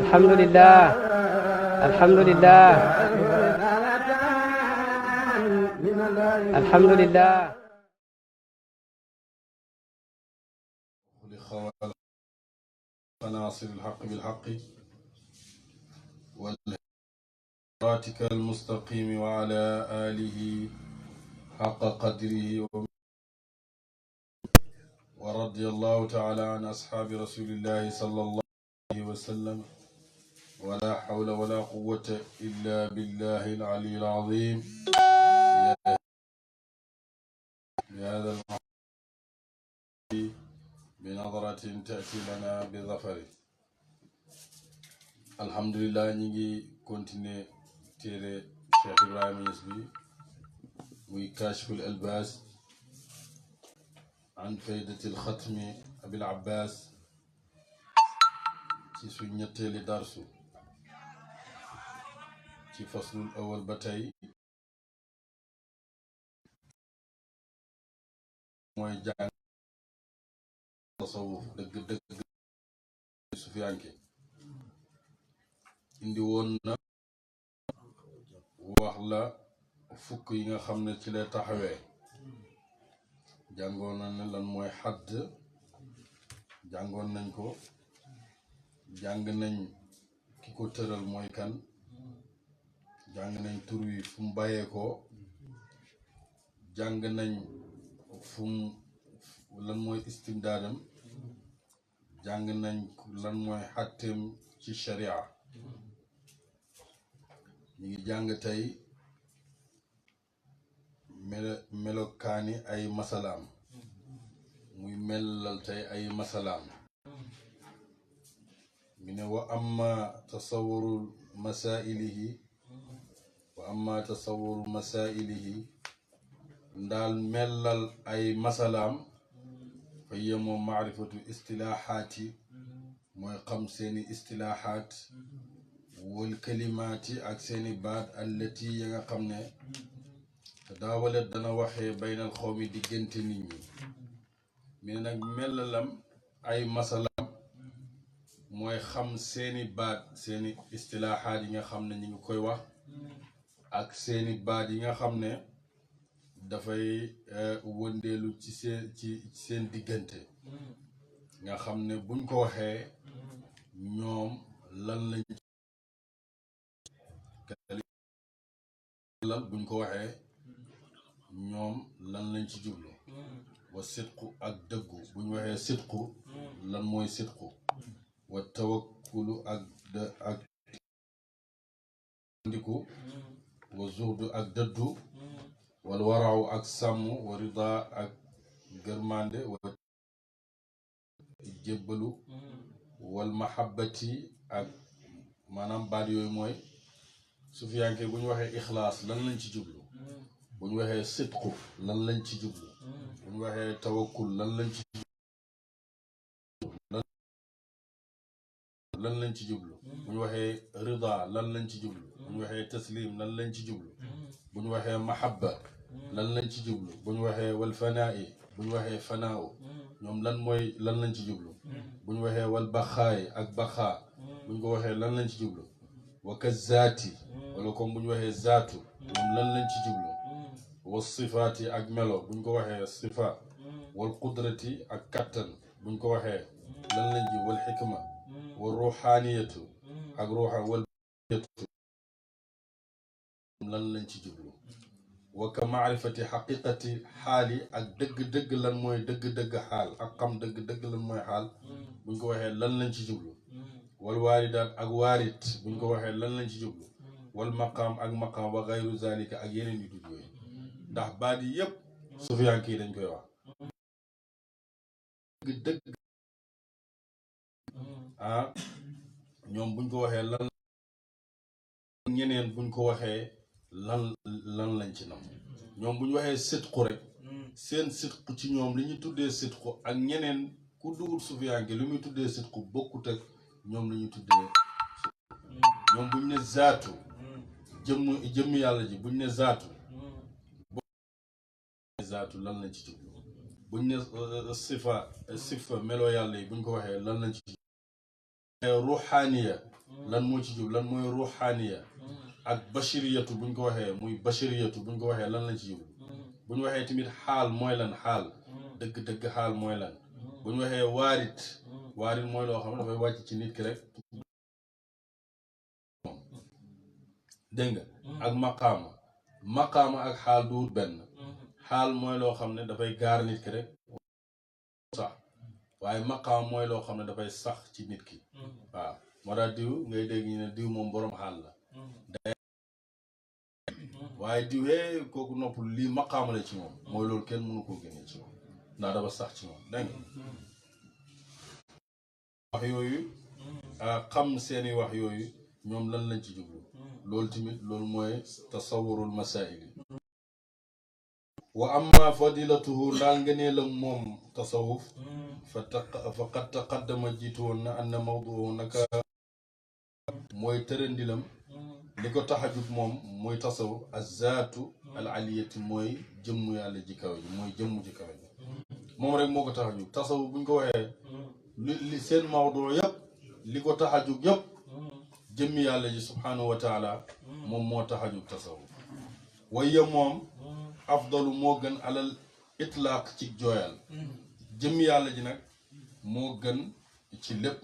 alhamdulillah alhamdulillah alhamdulillah ناصر الحق بالحق والهراتك المستقيم وعلى آله حق قدره ورضي الله تعالى عن أصحاب رسول الله صلى الله عليه وسلم ولا حول ولا قوة إلا بالله العلي العظيم هذا المحب بنظرة تأتي لنا بظفر الحمد لله نيجي كونتيني تيري شيخ إبراهيم يسبي وكاشف الألباس عن فائدة الختم أبي العباس ci suñ ñetteeli darsu ci faslul awal ba tey mooy jàng tasawuf dëgg sufiyanke indi woon na wax la fukk yi nga xam ne ci lay taxawee jàngoon na ne lan mooy xadd jàngoon nañ ko jàng nañ ki ko tëral mooy kan jàng nañ tur wi fu mu bàyyee ko jàng nañ fu mu lan mooy istimdaadam jàng nañ lan mooy xatteem ci sharia ñu ngi jàng tey melokaani ay masalaam muy melal tey ay masalaam mi ne wa amma tasawuru masailihi ndaal melal ay masalaam fa yemoo maarifatu istilaaxaati mooy xam seeni istilaaxaat wal kalimaati ak seeni baat allati ya nga xam ne daawalet dana waxee baynal xawmi diggante nit ñi mi ne nag melalam ay masalaam mooy xam seeni baat seeni istilaaxaat yi nga xam ne ñu ngi koy wax ak seeni baat yi nga xam ne dafay wëndeelu ci seen diggante nga xam ne buñ ko waxee ñoom lan lañ buñ ko waxee ñoom lan lañ ci jublu wa sidqu ak dëggu buñ waxee sidqu lan mooy sidqu wa tawakkulu ak ndiku wa zuhdu ak dëddu wal waraaw ak sàmm wa rida ak gërmande wa jébbalu wal mahabbati ak maanaam baat yooyu mooy sufiyanke bu ñu waxee ixlaas lan lañ ci jublu bu ñu waxee sidqu lan lañ ci jublu bu ñu waxee tawakkul lan lañ ci jublu bu ñu waxee rida lan lañ ci jublu bu ñu waxee taslim lan lañ ci jublu bu ñu waxee mahabba lan lañ ci jublu bu ñu waxee wal fanaa'i bu ñu waxee fanaaw ñoom lan lañ ci jublu bu ñu waxee wal baxaay ak baxaa bu ñu ko waxee lan lañ ci jublu wa ka zaati wala comme bu ñu waxee zaatu ñoom lan lañ ci jublu wa sifaati ak melo bu ñu ko waxee sifa wal qudrati ak kattan bu ñu ko waxee lan lañ ci wal xikma wal ruuxaaniyatu ak ruuxa wal lan lañ ci jublu wa ka maarifati xaqiqati xaali ak dëgg-dëgg lan mooy dëgg-dëgg xaal ak xam dëgg-dëgg lan mooy xaal buñ ko waxee lan lañ ci jublu wal waaridaat ak waarit buñ ko waxee lan lañ ci jublu wal maqaam ak maqaam wa gayru zalika ak yeneen yu dul yooyu ndax baat yi yépp sufiyanke yi dañ koy wax dëgg ñoom buñ ko waxee lan ñeneen buñ ko waxee lan lañ ci nam ñoom bu ñu waxee sidqu rek seen sidqu ci ñoom li ñu tuddee sidqu ak ñeneen ku dugul sufiyanke li muy tuddee sidqu bokkut ak ñoom li ñu tuddee ñoom buñ ne zaatu jëmm yàlla ji buñ ne zaatu lan lañ ci jublu buñ ne sifa melo yàlla yi buñ ko waxee lan lañ ci ruuxaaniya lan moo ci jub lan mooy ruuxaaniya ak bashiriyatu buñ ko waxee muy bashiriyatu buñ ko waxee lan lañ ci jublu buñ waxee tamit xaal mooy lan xaal dëgg-dëgg xaal mooy lan buñ waxee waarit mooy loo xam ne dafay wàcc ci nit ki rek dégg nga ak maqaama ak xaal du benn xaal mooy loo xam ne dafay gaar nit ki rek sax waaye maqaam mooy loo xam ne dafay sax ci nit ki waaw moo tax diw ngay dégg ñu ne diw moom boroom xaal la waaye diw kooku noppul lii maqaama la ci moom mooy loolu kenn mënu koo génne ci moom ndax dafa sax ci moom dégg nga wax yooyu xam seeni wax yooyu ñoom lan lañ ci jublu loolu tamit loolu mooy tasawurul masaili wa amma fadilatuhu ndaal ngëneelam moom tasawuf fa qad taqaddama jiitu woon na anna mawduhu naka mooy tërëndilam li ko tax a jug moom mooy tasawuf azzaatu al aliyati mooy jëmm yàlla ji kawe ji mooy jëmm ji kawe ji moom rek moo ko tax a jug tasawuf buñ ko waxee li seen mawdu yëpp li ko tax a jug yëpp jëmmi yàlla ji subhanahu wa taala moom moo tax a jug tasawuf waaye moom afdalu moo gën alal itlaaq ci jooyal jëmmi yàlla ji nag moo gën ci lépp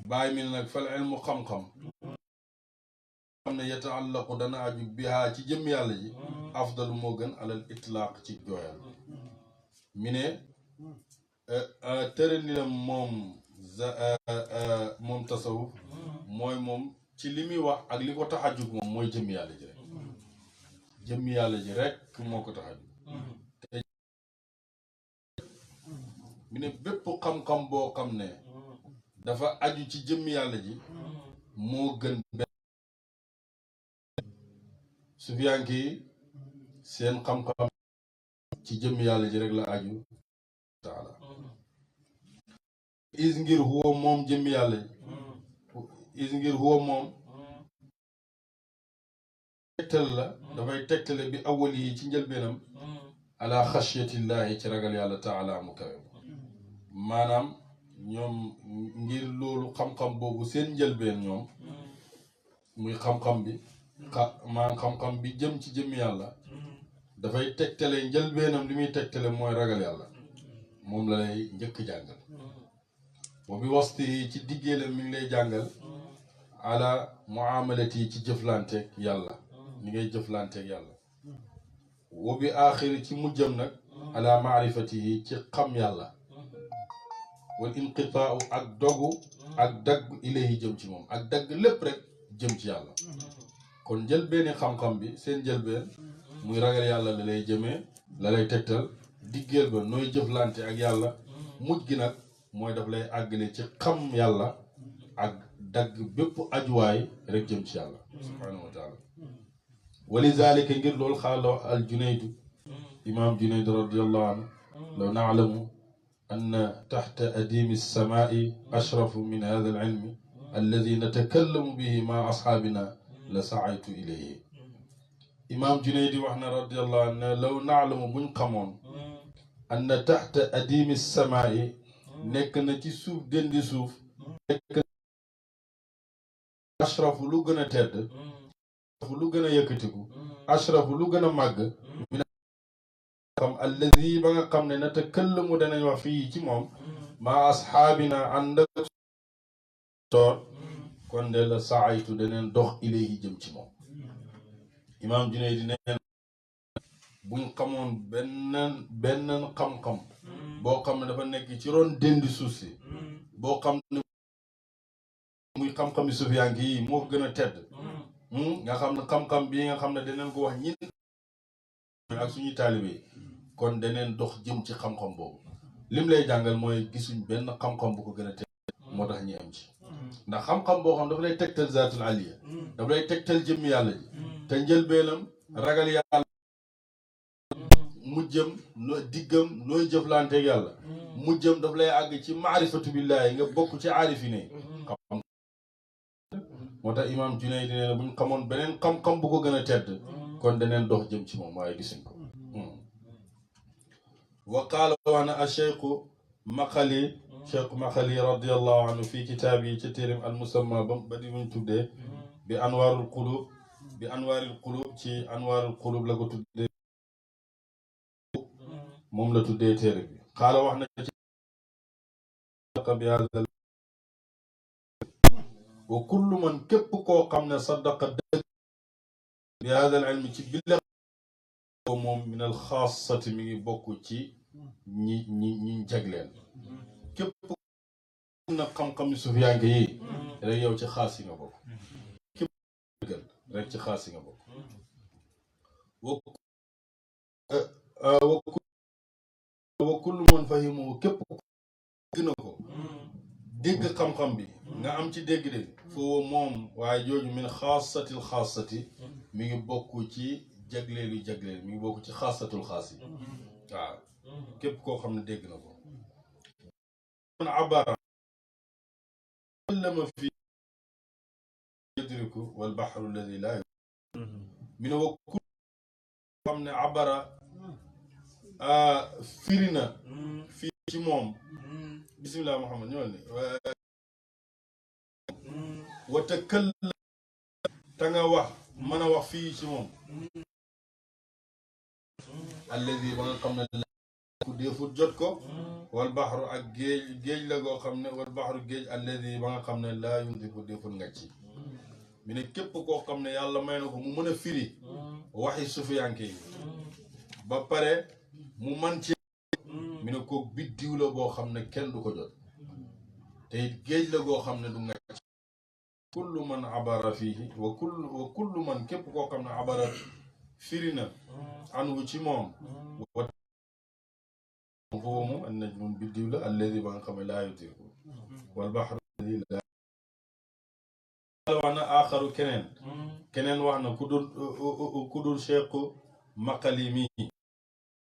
bàyyi mi nag fal ilmu xam-xam xam ne yataallaqu dana aju bihaa ci jëmmi yàlla ji afdalu moo gën alal itlaaq ci jooyal mi ne tëralinam moom tasawuf mooy moom ci li muy wax ak li ko tax a jug moom mooy jëmmi yàlla ji rek jëmmi yàlla ji rek moo ko tax a jug te mi ne bépp xam-xam boo xam ne dafa aju ci jëmmi yàlla ji moo gën benn sufiyanke yi seen xam-xam ci jëmmi yàlla ji rek la aju taala is ngir huwa moom jëmmi yàlla ji is ngir huwa moom tegtal la dafay tegtale bi awal yi ci njëlbeenam ala xashyatillahi ci ragal yàlla taala mu kawe maanaam ñoom ngir loolu xam-xam boobu seen njëlbeen ñoom muy xam-xam bi maanaam xam-xam bi jëm ci jëmmi yàlla dafay tegtale njëlbeenam li muy tegtale mooy ragal yàlla moom la lay njëkk jàngal boobu wasti ci diggeelam mi ngi lay jàngal ala muamalati ci jëflanteeg yàlla ni ngay jëflanteeg yàlla wa bi aaxiri ci mujjam nag ala maarifatihi ci xam yàlla wal inqitaau ak dogu ak dagg ilayhi jëm ci moom ak dagg lépp rek jëm ci yàlla kon njëlbeeni xam-xam bi seen njëlbeen muy ragal yàlla la lay jëmee la lay tegtal diggeel ba nooy jëflante ak yàlla mujj gi nag mooy daf lay àggale ci xam yàlla ak dagg bépp ajuwaay rek jëm ci yàlla subhanahu wa taala ولذلك ngir loolu xaala al Junayd imam Junayd radiyallahu anhu law na'lamu anna tahta adimi as-sama'i ashrafu min hadha al-ilm alladhi natakallamu bihi ma ashabina la sa'aytu ilayhi imam Junayd wax na radiyallahu anhu law na'lamu buñ xamoon anna tahta adimi as-sama'i nekk na ci suuf dendi suuf nekk ashrafu lu gën a tedd lu gën a yëkkatiku ashrafu lu gën a màgg min xam allazi ba nga xam ne natakallamu danañ wax fii ci moom ma asxaabina ànd ak toor kon de la saaytu daneen dox ilayhi jëm ci moom imaam Junayd neen buñ xamoon benn xam-xam boo xam ne dafa nekk ci ron dendi suuf si boo xam ne muy xam-xami sufiyanke yi moo gën a tedd nga xam ne xam-xam bii nga xam ne daneen ko wax ñin ak suñuy taalibe kon daneen dox jëm ci xam-xam boobu lim lay jàngal mooy gisuñ benn xam-xam bu ko gën a teg moo tax ñi am ci ndax xam-xam boo xam dafa lay tegtal zaatul aliya dafa lay tegtal jëmmi yàlla ji te njëlbeenam ragal yàlla mujjam diggam nooy jëflanteeg yàlla mujjam daf lay àgg ci maarifatu billahi nga bokk ci aarifine xam moo tax imaam Junayd nee na buñ xamoon beneen xam-xam bu ko gën a tedd kon daneen dox jëm ci moom waaye gisuñ ko وقال وانا الشيخ مقلي شيخ مقلي رضي الله عنه في كتابه تترم المسمى بدي من تبدأ بأنوار القلوب تي أنوار القلوب لغو تبدأ مملة تبدأ تيري قال واحنا بهذا وكل من كبكو قمنا صدق بهذا العلم بالله من الخاصة مي بوكو تي ñi jagleen képp na xam-xam sufiyanke yi rek yow ci xaas yi nga bokk képp dëggal rek ci xaas yi nga bokk wa kullu man fahimu képp dégg na ko dégg xam-xam bi nga am ci dégg-dégg foo moom waaye jooju min xaasatil xaasati mi ngi bokk ci jagleelu jagleel mi ngi bokk ci xaasatul xaas yi waaw képp koo xam ne dégg na ko man abara lama fi yudriku wal bahru alladi la mi ne wa ku xam ne abara firi na fii ci moom bismillah muhammad ñëwal ni wa takalla ta nga wax mën a wax fii ci moom alladi ba nga xam ne ku defut jot ko wal baxru ak géej la goo xam ne wal baxru géej alladi ba nga xam ne laa yundiku defut ngacci mi ne képp koo xam ne yàlla may na ko mu mën a firi waxi sufiyanke yi ba pare mu man ci mi ne ko biddiw la boo xam ne kenn du ko jot te it géej la goo xam ne du ngacc kullu man abara fiihi wa kullu man képp koo xam ne abara firi na anhu ci moom foofu moom an najmu biddiw la alladi ba nga xam ne laa yutiku wal baxru alladi laa wax na aaxaru keneen wax na ku dul cheikh maqali mi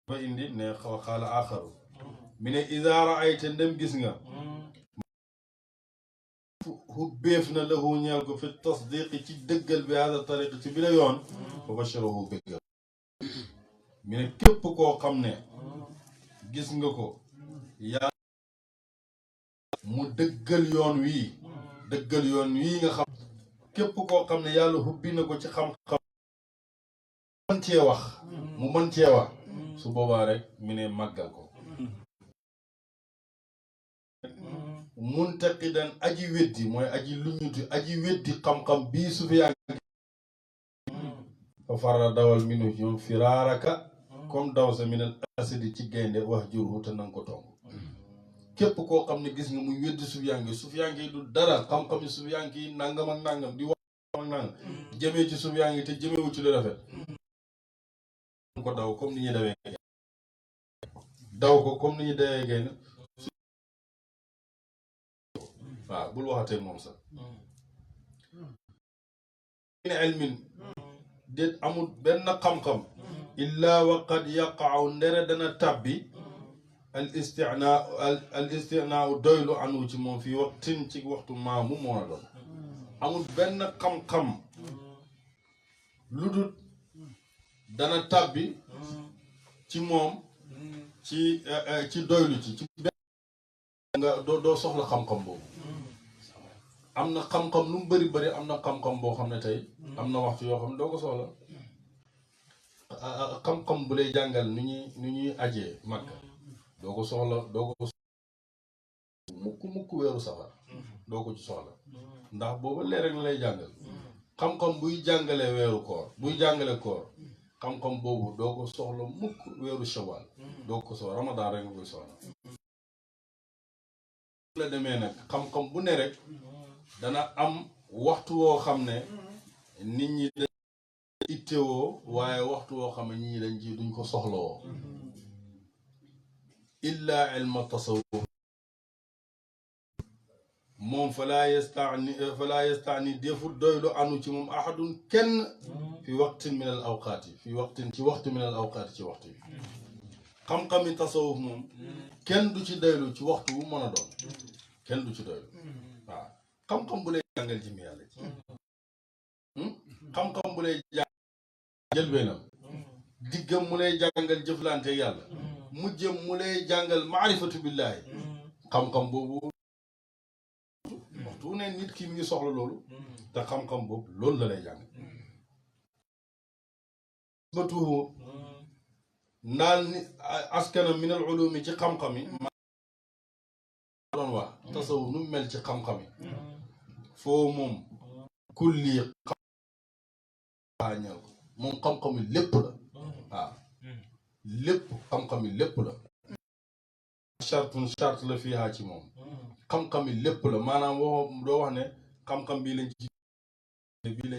ba indi ne xaala aaxaru mi ne idaa raayta ndem gis nga hubbeef na lahu ñeel ko fi tasdiqi ci dëggal bi hada tariq ci bi la yoon fa bashirahu béggal mi ne képp koo xam ne gis nga ko yaa mu dëggal yoon wii nga xam képp koo xam ne yàlla hubbi na ko ci xam-xam mu mën cee wax su boobaa rek mi ne màggal ko muntaqidan aji weddi mooy aji luñuti aji weddi xam-xam bii sufiyanke fa fara dawal minu ñoom firaaraka comme daw sa minal asadi ci gaynde wax jurhu te nanga ko tong képp koo xam ne gis nga muy weddi sufiyanke yi du dara xam-xam yi sufiyanke yi nangam ak nangam di wax ak nangam jëmee ci sufiyanke te jëmewu ci lu rafet ko daw comme ni ñuy dawee gaynde waaw bul waxatee moom sax ne ilmin déet amul benn xam-xam illaa waqad yaqa'u ndere dana tàbbi al istinaa doylu anu ci moom fii waxtin ci waxtu maamu moo na doon amul benn xam-xam lu dul dana tàbbi ci moom ci doylu ci benn nga doo soxla xam-xam boobu am na xam-xam lu mu bëri am na xam-xam boo xam ne tey am na waxtu yoo xam ne doo ko soxla xam-xam bu lay jàngal nu ñuy ajee Makka doo ko soxla mukk weeru safar doo ko ci soxla ndax booba leer rek la lay jàngal xam-xam buy jàngale weeru koor buy jàngale koor xam-xam boobu doo ko soxla mukk weeru shawal doo ko soxla ramadan rek nga koy soxla la demee nag xam-xam bu ne rek dana am waxtu woo xam ne nit ñi dañ ittewoo waaye waxtu woo xam ne nit ñi dañ ci duñ ko soxlawoo illa ilma tasawuf moom falaa yastani deful doylu anu ci moom ahadun kenn fi waqtin min al awqaati ci waxtu min al awqaati ci waxtu yi xam-xami tasawuf moom kenn du ci doylu ci waxtu wu mën a doon kenn du ci doylu waaw xam-xam bu lay jàngal jëm yàlla ci xam-xam bu lay jàngal jëlbeenam diggam mu lay jàngal jëflante yàlla mujjëm mu lay jàngal maarifatu billahi xam-xam boobu waxtu ne nit ki mi ngi soxla loolu te xam-xam boobu loolu la lay jàng batuhu ndaal ni askana minal ulumi ci xam-xam yi ma doon wax tasawuf nu mel ci xam-xam yi foo moom kulli xaañal ko moom xam-xam yi lépp la waaw lépp xam-xam yi lépp la chartun charte la fiihaa ci moom xam-xam yi lépp la maanaam waxoo doo wax ne xam-xam bii lañ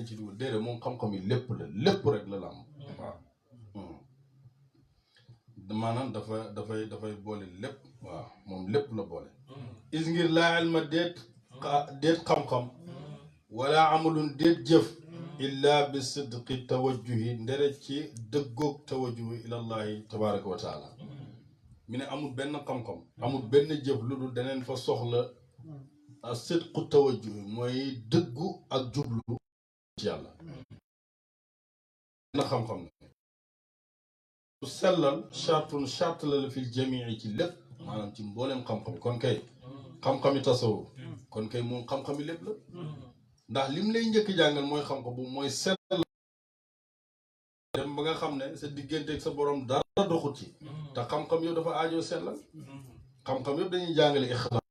ci dugal déedéet moom xam-xam yi lépp la lépp rek la am waaw maanaam dafay boole lépp waaw moom lépp la boole is ngir laa ilma déet xam-xam wala amalun déet jëf illa bi sidqi tawajjuhi ndere ci dëggoog tawajjuhi ilallahi tabaraka wa taala mi ne amul benn xam-xam amul benn jëf lu dul daneen fa soxla sidqu tawajjuhi mooy dëggu ak jublu ci yàlla benn xam-xam ne su sellal charte la fil jamii ci lépp maanaam ci mbooleem xam-xam kon kay xam-xami tasawuf kon kay moom xam-xami lépp la ndax lim lay njëkk jàngal mooy xam-xam bu mooy sellal dem ba nga xam ne sa digganteeg sa borom dara doxut ci te xam-xam yëpp dafa aajoo sellal xam-xam yëpp dañuy jàngale ixlaas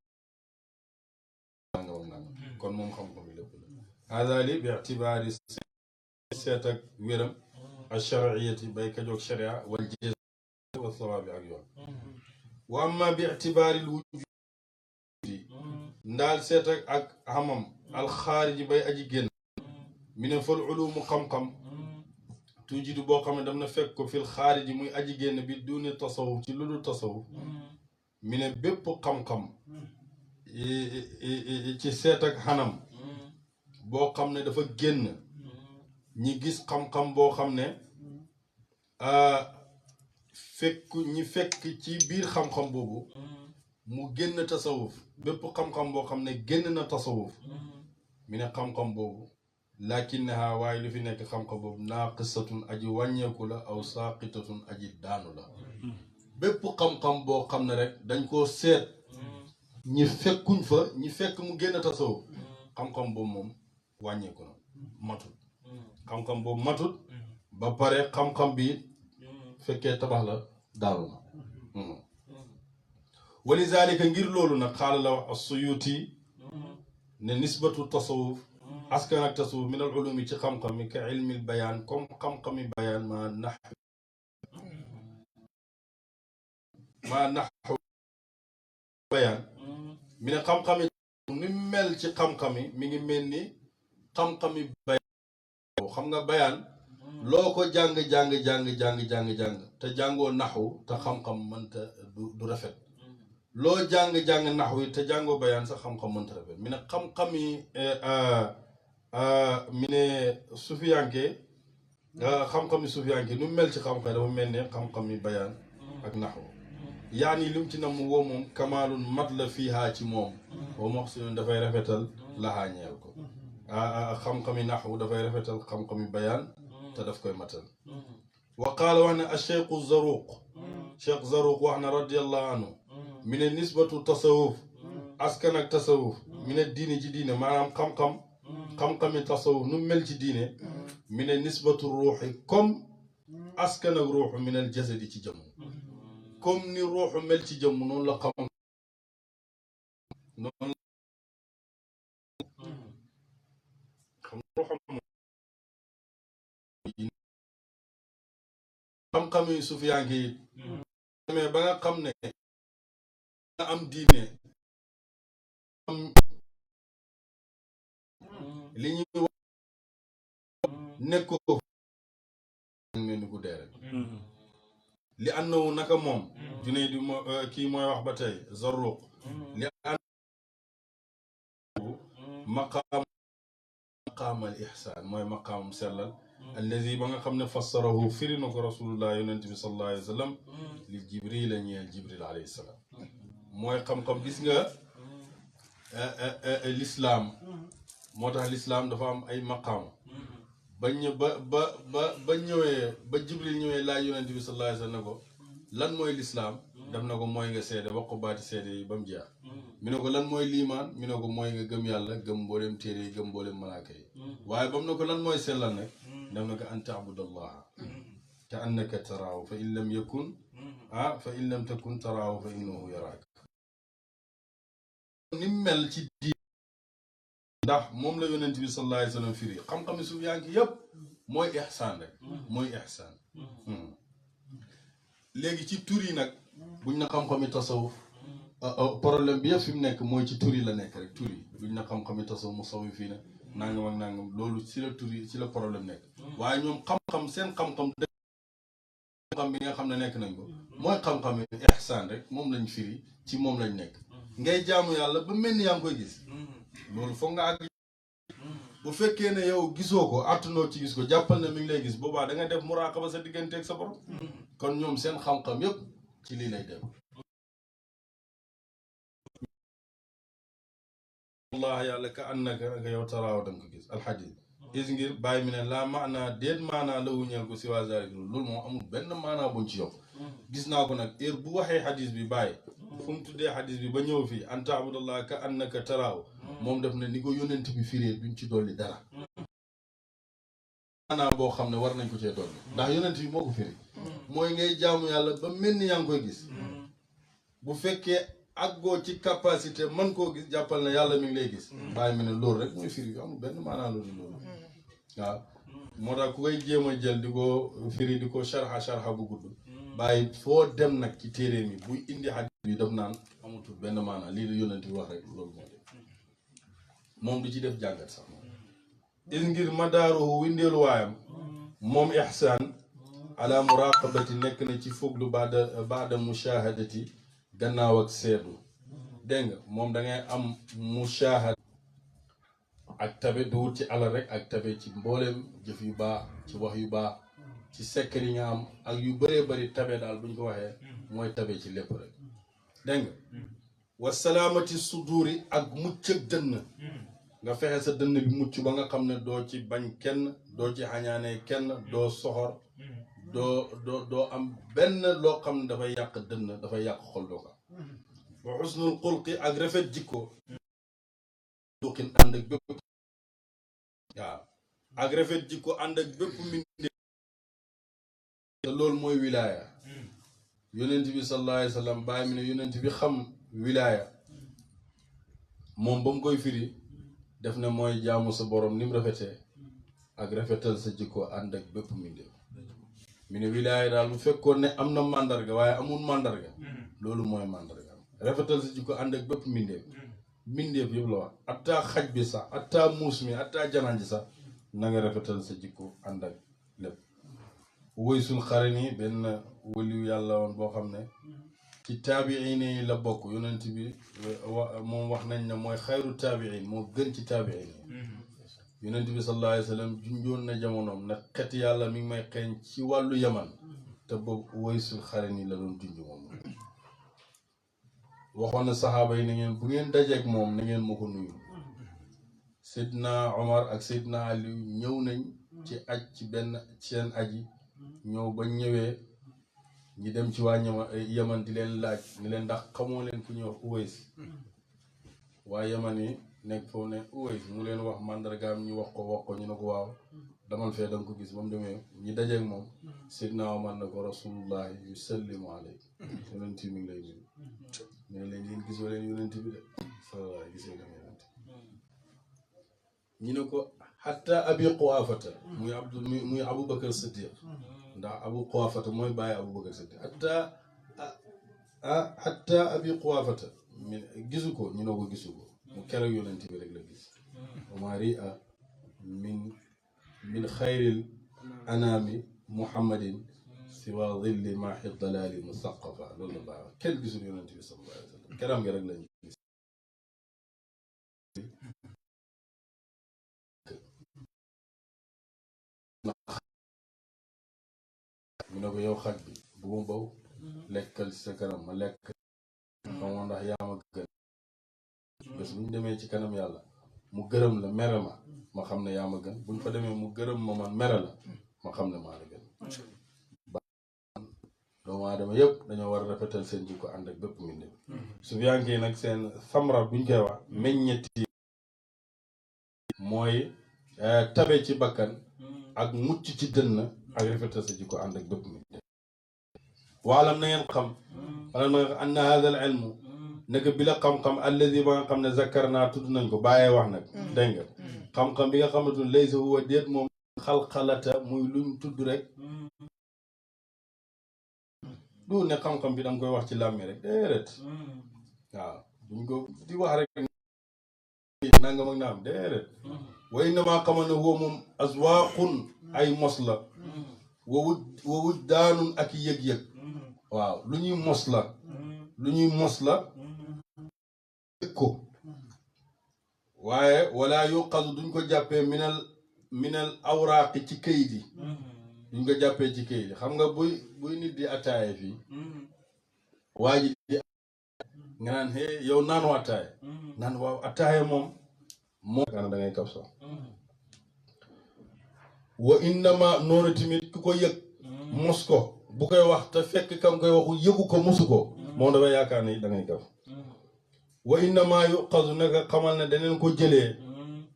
kon moom xam-xam yi lépp la hada li bi itibaari seet ak wéram alshariyati bay ka joog sharia wal jaz wa sawaabi ak yoon wa amma bi itibaari l wujudi ndaal seet ak xamam alxaariji bay aji génn mi ne fal ulumu xam-xam tujidu boo xam ne dam na fekk ko fil xaariji muy aji génn bi duni tasawuf ci lu dul tasawuf mi ne bépp xam-xam ci seet ak xanam boo xam ne dafa génn ñi gis xam-xam boo xam ne fekk ci biir xam-xam boobu mu génn tasawuf bépp xam-xam boo xam ne génn na tasawuf mi ne xam-xam boobu lakinnaha waaye lu fi nekk xam-xam boobu naaqisatun aji wàññeeku la aw saaqitatun aji daanu la bépp xam-xam boo xam ne rek dañ koo seet ñi fekkuñ fa ñi fekk mu génn tasawuf xam-xam boobu moom wàññeeku na matut xam-xam boobu matut ba pare xam-xam bi fekkee tabax la daanu na walizalika ngir loolu nag xaala la wax as-Suyuti ne nisbatu tasawuf askan ak tasawuf min al ulumi ci xam-xam mi ka ilmil bayaan comme xam-xami bayaan maa naxu bayaan mi ne xam-xami ni mel ci xam-xami mi ngi mel ni xam-xami bayaan xam nga bayaan loo ko jàng te jàngoo naxu te xam-xam mënta du rafet loo jàng naxu te jàngoo bayaan sax xam-xam mënta rafet mi ne xam-xami mi ne sufiyanke xam-xami sufiyanke nu mel ci xam-xam dafa mel ne xam-xami bayaan ak naxu yaani lim ci nam woo moom kamaalun mat la fiihaa ci moom wa muhsinun dafay rafetal lahaa ñeel ko xam-xami naxu dafay rafetal xam-xami bayaan te daf koy matal wa qaala wax ne acheikhu zaruq cheikh zaruq wax na radiallahu anhu mi ne nisbatu tasawuf askan ak tasawuf mi ne diine ci diine maanaam xam-xami tasawuf nu mel ci diine mi ne nisbatu ruuxi comme askan ak ruuxu min al jasadi ci jëmm comme ni ruuxu mel ci jëmm noonu la xam-xam yi sufiyanke yi demee ba nga xam ne nga am diine am li ñuy wax nekkoo mel ni ku dee rek li annahu naka moom junay di kii mooy wax ba tey Zarruq li annahu maqaam al ihsaan mooy maqaamam sellal allazi ba nga xam ne fassarahu firi na ko rasulullah yonent bi sallallahu alayhi wa sallam li jibril a ñeel jibril alayhi salaam mooy xam-xam gis nga lislaam moo tax lislaam dafa am ay maqaam ba ñëwee ba jibril ñëwee laaj yonent bi sallallahu alayhi wa sallam ne ko lan mooy lislaam def na ko mooy nga seede wax ko baati seede yi ba mu jeex mi ne ko lan mooy liimaan mi ne ko mooy nga gëm yàlla gëm mboolem téere yi gëm mboolem malaaka yi waaye ba mu ne ko lan mooy sellal nag def na ko an taabudallaha ka annaka taraahu fa in lam yakun fa in lam takun taraahu fa innahu yaraak ni mel ci diin ndax moom la yonent bi sallallahu alayhi wa sallam firi xam-xami suuf yaa ngi yëpp mooy ihsaan rek mooy ihsaan léegi ci tur yi nag buñ na xam-xami tasawuf problème bi yëpp fi mu nekk mooy ci tur yi la nekk rek tur yi buñ na xam-xami tasawuf musawif fii na nangam ak nangam loolu ci la tur yi ci la problème nekk waaye ñoom xam-xam seen xam-xam xam bi nga xam ne nekk nañ ko mooy xam-xam ihsaan rek moom lañ firi ci moom lañ nekk ngay jaamu yàlla ba mel ni yaa ngi koy gis loolu foog nga àgg bu fekkee ne yow gisoo ko àttunoo ci gis ko jàppal na mi ngi lay gis boobaa da nga def muraqaba sa digganteeg sa borom kon ñoom seen xam-xam yëpp ci lii lay dem allah yàlla ka annaka nga yow taraaw da nga ko gis alxadis is ngir bàyyi mi ne laa maanaa déet maanaa la wuñeel ko si waa zalik loolu moom amul benn maanaa buñ ci yokk gis naa ko nag heure bu waxee xadis bi bàyyi fu mu tuddee xadis bi ba ñëw fii an taabudallah ka annaka taraaw moom def na ni ko yónent bi firee duñ ci dolli dara maanaa boo xam ne war nañ ko cee dolli ndax yónent bi moo ko firi mooy ngay jaamu yàlla ba mel ni yaa ngi koy gis bu fekkee àggoo ci capacité man koo gis jàppal na yàlla mi ngi lay gis bàyyi mi ne loolu rek mooy firi amul benn maanaa loolu waaw moo tax ku koy jéem a jël di ko firi di ko sharxa bu gudd bàyyi foo dem nag ci téere mi buy indi xadis bi daf naan amatul benn maanaa lii la yónent bi wax rek loolu moo dem moom du ci def jàngat sax moom is ngir madaaruhu windeelu waayam moom ihsaan ala muraqabati nekk na ci foglu baada mushahadati gannaaw ak seetlu dégg nga moom da ngay am mushahada ak tabe du wut ci alal rek ak tabe ci mbooleem jëf yu baax ci wax yu baax ci sekk yi nga am ak yu bëree bëri tabe daal buñ ko waxee mooy tabe ci lépp rek dégg nga wa salaamati suduri ak mucc ak dënn nga fexe sa dënn bi mucc ba nga xam ne doo ci bañ kenn doo ci xañaanee kenn doo soxor doo am benn loo xam ne dafay yàq dënn dafay yàq xol doo ko wa xusnul xulqi ak rafet jikko duqin ànd ak bépp waaw ak rafet jikko ànd ak bépp mbindéef te loolu mooy wilaaya yonent bi sallallahu alayhi wa sallam bàyyi mi ne yonent bi xam wilaaya moom ba mu koy firi def ne mooy jaamu sa borom ni mu rafetee ak rafetal sa jikko ànd ak bépp mbindéef mi ne wilaaya daal bu fekkoon ne am na màndarga waaye amul màndarga loolu mooy màndarga rafetal sa jikko ànd ak bépp mbindeef yëpp la wax attaa xaj bi sax attaa muus mi attaa janaan ji sax na nga rafetal sa jikko ànd ak lépp woy sul xare nii benn waliyu yàlla woon boo xam ne ci taabiin yi la bokk yonent bi moom wax nañ ne mooy xayru taabiin moo gën ci taabiin yi yonent bi sallallahu alayhi wa sallam junjoon na jamonoom nag xet yàlla mi ngi may xeeñ ci wàllu yaman te boobu woy sul xare nii la doon junj moom waxoon na saxaaba yi na ngeen bu ngeen dajeek moom na ngeen ma ko nuyu Seydina Omar ak Seydina Ali ñëw nañ ci aj ci seen aji ñëw ba ñëwee ñi dem ci waa yaman di leen laaj ni leen ndax xamoo leen ku ñuy wax Uways waa yaman yi nekk foofu ne Uways mu leen wax màndargaam ñu wax ko ñu ne ko waaw damal fee danga ko gis ba mu demee ñi dajeek moom Seydina Omar na ko rasulullah yusallimu alayk yonent mi ngi lay nuyu mais leen yéen gisoo leen yonent bi de sallallahu gisee leen yonent ñu ne ko hatta abi Quwaafata muy Abubakar Siddiq ndax Abu Quwaafata mooy bàyyi Abubakar Siddiq hatta abi Quwaafata gisu ko ñu ne ko gisu ko mu keroog yonent bi rek la gis wa ria min xayril anaami muhammadin siwa dhilli maaxi dalaali musaqafa loolu la baax kenn gisul yonent bi sallallahu alayhi wa sallam keram gi rek lañu gis mu ne ko yow xaj bi bu ma baw lekkal ci sa kanam ma lekk xamoo ndax yaa ma gën bés bu ñu demee ci kanam yàlla mu gërëm la mere ma xam ne yaa ma gën bu ñu fa demee mu gërëm ma man mere la ma xam ne maa la gën doomu aadama yëpp dañoo war a rafetal seen jikko ànd ak bépp mbindéef sufiyanke yi nag seen samra buñ koy wax meññetti mooy tabe ci bakkan ak mucc ci dënn ak rafetal sa jikko ànd ak bépp mbindéef waalam na ngeen xam wala na nga anna hada al ilmu naka bi la xam-xam alladi ba nga xam ne zakkar naa tudd nañ ko bàyyee wax nag dégg nga xam-xam bi nga xamante ne laysa huwa déet moom xalxalata muy luñ tudd rek du ne xam-xam bi danga koy wax ci làmmi rek déedéet waaw duñ ko di wax rek nangam ak naam déedéet wa innama xamal ne huwa moom aswaaqun ay mos la wa wujdaanun ak yëg-yëg waaw lu ñuy mos la lu ñuy mos la ko waaye wala yuqadu duñ ko jàppee minal awraaqi ci këyit yi duñ ko jàppee ci këyit yi xam nga buy nit di attaaye fii waa ji di nga naan yow naanu attaaye naan waaw attaaye moom kana da ngay kaf so wa innama noonu tamit ku ko yëg mos ko bu koy wax te fekk kam koy waxu yëgu ko mosu ko moom dafay yaakaar ne da ngay kaf wa innama yuqazu naka xamal ne daneen ko jëlee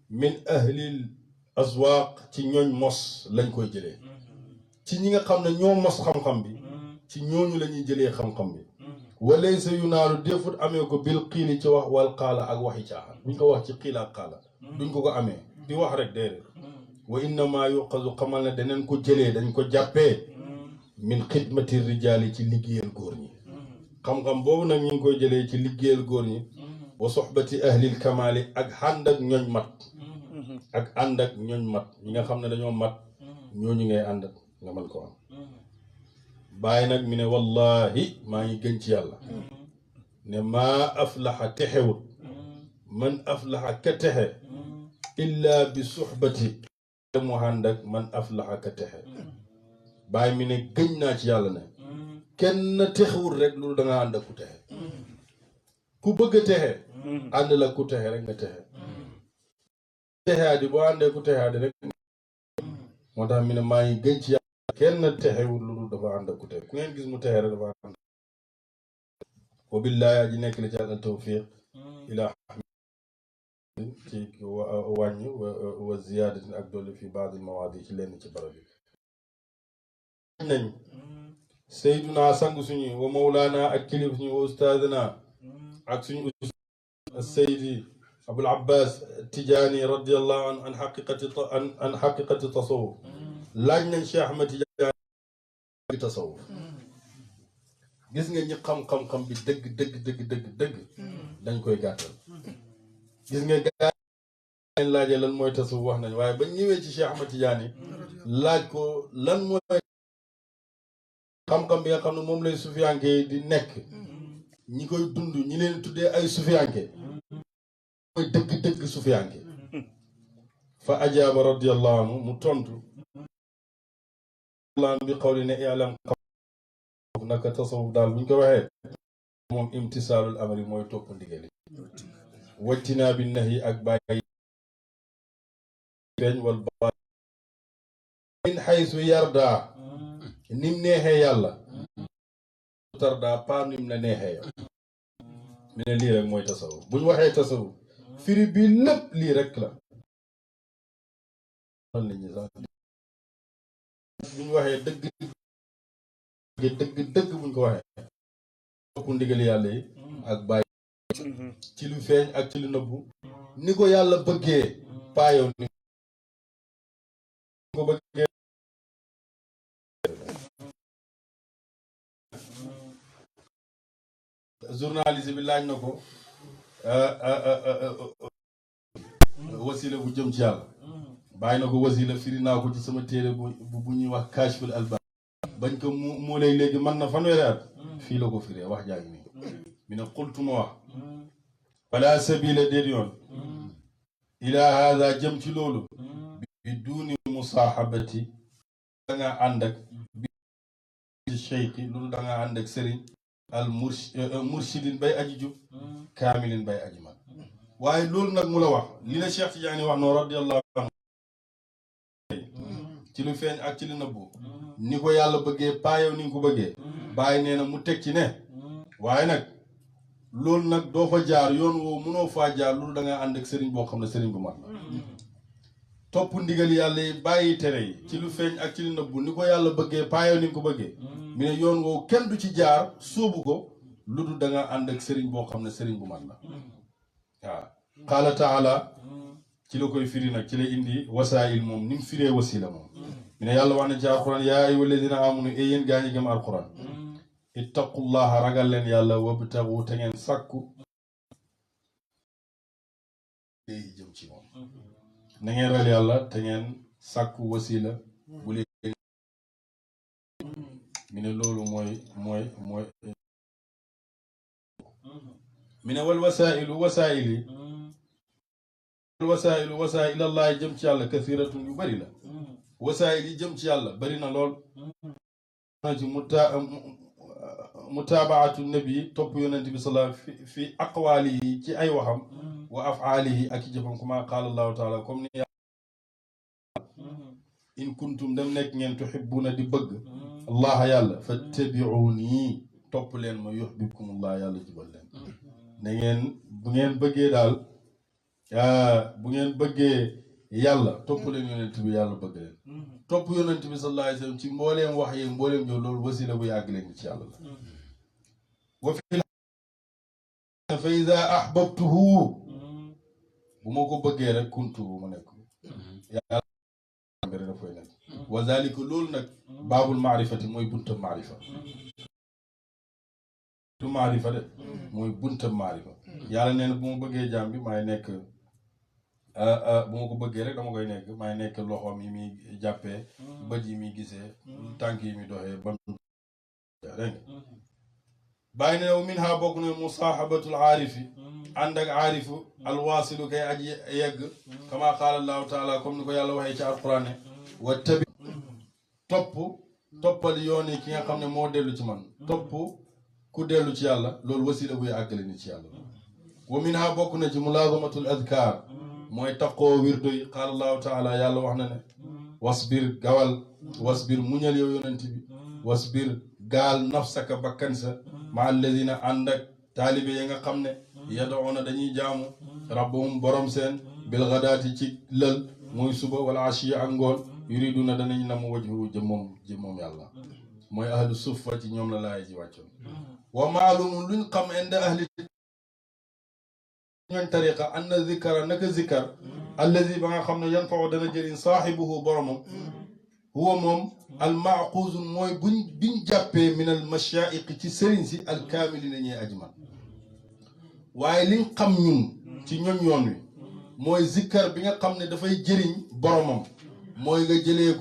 min ahlil aswaaq ci ñooñ mos lañ koy jëlee ci ñi nga xam ne ñoo mos xam-xam bi ci ñooñu la ñuy jëlee xam-xam bi walaysa yu naalu defut amee ko bil xiili ci wax wal xaala ak waxi caaxaan duñ ko wax ci xiila ak xaala duñ ko amee di wax rek déedéet wa innama yuqazu xamal ne daneen ko jëlee dañ ko jàppee min xidmati rijaali ci liggéeyal góor ñi xam-xam boobu nag ñu ngi koy jëlee ci liggéeyal góor ñi wa soxbati ahlil kamaali ak ànd ak ñooñ mat ak ànd ak ñooñ mat ñi nga xam ne dañoo mat ñooñu ngay ànd ak nga mën ko am bàyyi nag mi ne wallahi maa ngi gën ci yàlla ne maa aflaxa texewut man aflaxa ka texe illa bi soxbati mu ànd ak man aflaxa ka texe bàyyi mi ne gëñ naa ci yàlla ne kenn texewul rek loolu da nga ànd ak ku texe ku bëgg a texe ànd la ku texe rek nga texe texeadi boo àndee ku texeadi rek moo tax mi ne maa ngi gën ci yàlla kenn texewul loolu dafa ànd ak ku texe ku ngeen gis mu texe rek dafa ànd wa billahi aji nekk la ci al tawfiq ila ci wàññi wa ziyaadatin ak dolli fi baadi mawaadi ci lenn ci barab yi nañ sayduna sang suñu wa mawlaana ak kilif suñu wa ustaadina ak suñu saydi abul abbas tijaani radiallahu anhu an xaqiqati tasawuf laaj nañ Cheikh Ahmad Tijaani tasawuf gis nga ñi xam-xam-xam bi dëgg dañ koy gàttal gis nga gaa leen laajee lan mooy tasawuf wax nañ waaye ba ñëwee ci Cheikh Ahmad Tijaani laaj ko lan mooy xam-xam bi nga xam ne moom lay sufiyanke di nekk ñi koy dund ñi leen tuddee ay sufiyanke mooy dëgg sufiyanke fa ajaaba radiyallahu anhu mu tontu bi xawli ne i'lam xam naka tasawuf daal buñ ko waxee moom imtisaalul amri mooy topp ndigali wajtinaa bi nahi ak bàyyi feeñ wal ba min xaysu yardaa nim neexee yàlla tardaa pas nim la neexee yow mi ne lii rek mooy tasawuf buñ waxee tasawuf firi bi lépp lii rek la nit ñi sax buñ waxee dëgg buñ ko waxee topp ndigal yàlla yi ak bàyyi ci lu feeñ ak ci lu nëbbu ni ko yàlla bëggee paayow ni ko bëggee journaliste bi laaj na ko wasila bu jëm ci yàlla bàyyi na ko wasila firi naa ko ci sama téere bu ñuy wax Kashful Albab bañ ko mu lay léegi mën na fanweeri at fii la ko firee wax jaa ngi nii mi ne xultuma wax wala sabila déet yoon ila hada jëm ci loolu bi duuni musaahabati da nga ànd ak bi cheikhi loolu da nga ànd ak sëriñ al mursidin bay aji jub kaamilin bay aji mag waaye loolu nag mu la wax li la Cheikh Tidiane wax noonu radiyallahu anhu ci lu feeñ ak ci lu nëbbu ni ko yàlla bëggee paayow ni nga ko bëggee bàyyi nee na mu teg ci ne waaye nag loolu nag doo fa jaar yoon woo mënoo faa jaar loolu da nga ànd ak sëriñ boo xam ne sëriñ bu mat la topp ndigal yàlla yi bàyyi tere yi ci lu feeñ ak ci lu nëbbu ni ko yàlla bëggee paayoo ni nga ko bëggee mi ne yoon woo kenn du ci jaar sóobu ko lu dul da nga ànd ak sëriñ boo xam ne sëriñ bu mat la waaw qaala taala ci la koy firi nag ci la indi wasaayil moom ni mu firee wasila moom mi ne yàlla wax na ci alquran yaa ayyuha alladina amanu e yéen gaa ñi gëm alquran ittaqullaha ragal leen yàlla wabtagu te ngeen sàkku léegi jëm ci moom na ngeen ragal yàlla te ngeen sàkku wasila bu leen mi ne loolu mooy mi ne wal wasailu ilallahi jëm ci yàlla kathiratun yu bari la wasaayil yi jëm ci yàlla bari na lool na ci mutaabaatu nabi topp yonent bi sallallahu fi aqwaalihi ci ay waxam wa afaalihi ak i jëfam kama qaala allahu taala comme ni in kuntum dem nekk ngeen tuhibbuna di bëgg allah yàlla fattabi'uni topp leen ma yuhbibkumullah yàlla jubal leen na ngeen bu ngeen bëggee daal bu ngeen bëggee yàlla topp leen yonent bi yàlla bëgg leen topp yonent bi sallallahu alayhi wa sallam ci mbooleem wax yi mbooleem jow loolu wasila bu yàgg leen ci yàlla la wa fi fa iza ahbabtuhu bu ma ko bëggee rek kuntu bu ma nekk yàlla rek daf koy nekk wa zalika loolu nag baabul maarifati mooy bunta maarifa du maarifa de mooy bunta maarifa yàlla nee na bu ma bëggee jaam bi maay nekk bu ma ko bëggee rek dama koy nekk maay nekk loxoom yi muy jàppee bët yi muy gisee tànk yi muy doxee ba dégg nga bàyyi ne yow min ha bokk na musaahabatul aarifi ànd ak aarifu alwaasilu kay aji yegg kama qaala allahu taala comme ni ko yàlla waxee ci alquran ne wa tabi toppal yoon yi ki nga xam ne moo dellu ci man topp ku dellu ci yàlla loolu wasila buy àggale ni ci yàlla wa min ha bokk na ci mulaazamatul adkaar mooy taqoo wirdo yi qaala allahu taala yàlla wax na ne wasbir gawal wasbir muñal yow yonent bi wasbir gaal nafsaka bakkan sa ma alladina ànd ak taalibe ya nga xam ne yad'una dañuy jaamu rabbahum borom seen bil ghadaati ci lël muy suba wala ashiya ak ngoon yuriduna danañ na mu wajhu jëmmoom yàlla mooy ahlu suffa ci ñoom la laay ji wàccoon wa maalumun luñ xam inda ahli ñooñ tariqa anna zikara naka zikar allazi ba nga xam ne yan faw dana jëriñ saaxibuhu boromam huwa moom al maaquuzun mooy biñ jàppee min al mashaa'iq ci sëriñ si al kaamili na ñuy ajman waaye liñ xam ñun ci ñoñ yoon wi mooy zikkar bi nga xam ne dafay jëriñ boromam mooy nga jëlee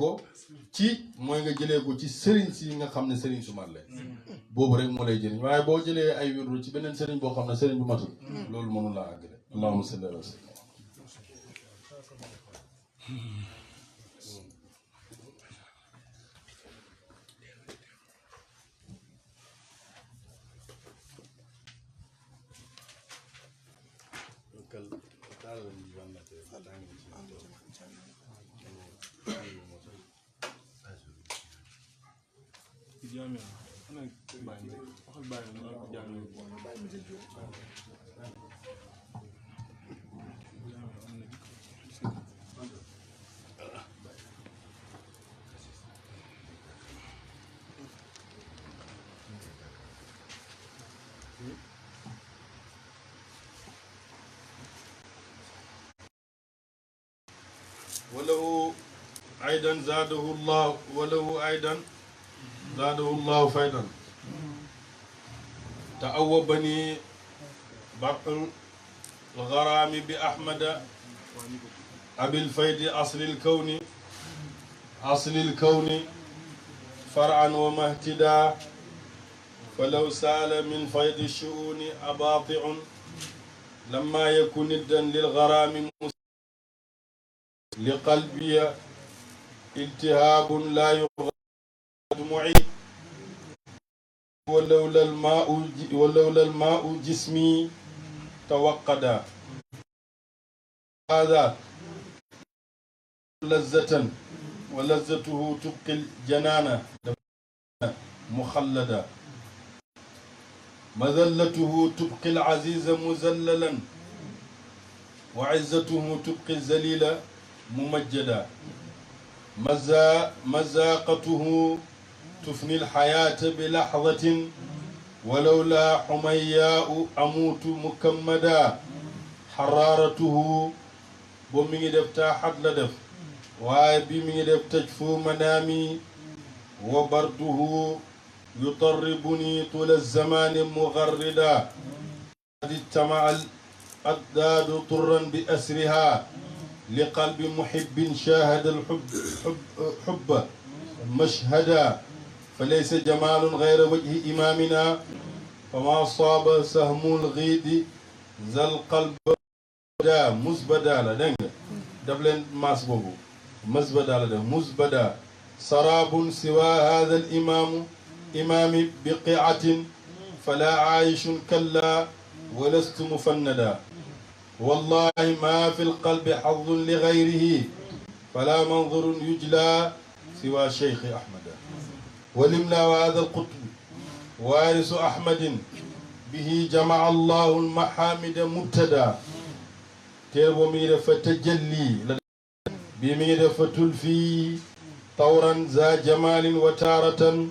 ko ci sëriñ si nga xam ne sëriñ su mat la boobu rek moo lay jëriñ waaye boo jëlee ay wirdu ci beneen sëriñ boo xam ne sëriñ bu matul loolu mënu laa àggale allahumma salli ala sayyidina وله أيضا زاده الله فيضا تأوبني برق الغرام بأحمد أبي الفيض أصل الكون فرعا ومهتدا فلو سال من فيض الشؤون أباطع لما يكن ندا للغرام لقلبي التهاب لا يغاد معيد ولولا الماء جسمي توقدا هذا لذة ولذته تبقي الجنان مخلدا مذلته تبقي العزيز مذللا وعزته تبقي الذليل ممجدا مذاقته تفني الحياة بلحظة ولولا حمياء أموت مكمدا حرارته بومي دف تاحت لدف واي بيمي دف تجفو منامي وبرده يطربني طول الزمان مغردا قد اجتمع الأضداد طرا بأسرها لقلب محب شاهد الحب مشهدا فليس جمال غير وجه إمامنا فما صاب سهم الغيد ذا القلب دا مزبدا لدنگ دبلن ماس بوبو مزبدا لدنگ مزبدا سراب سوى هذا الإمام إمام بقعة فلا عايش كلا ولست مفندا والله ما في القلب حظ لغيره فلا منظر يجلى سوى شيخ أحمد ولمنا وهذا القطب وارث أحمد به جمع الله المحامد مبتدا تيربو مير فتجلي بمير فتلفي طورا ذا جمال وتارة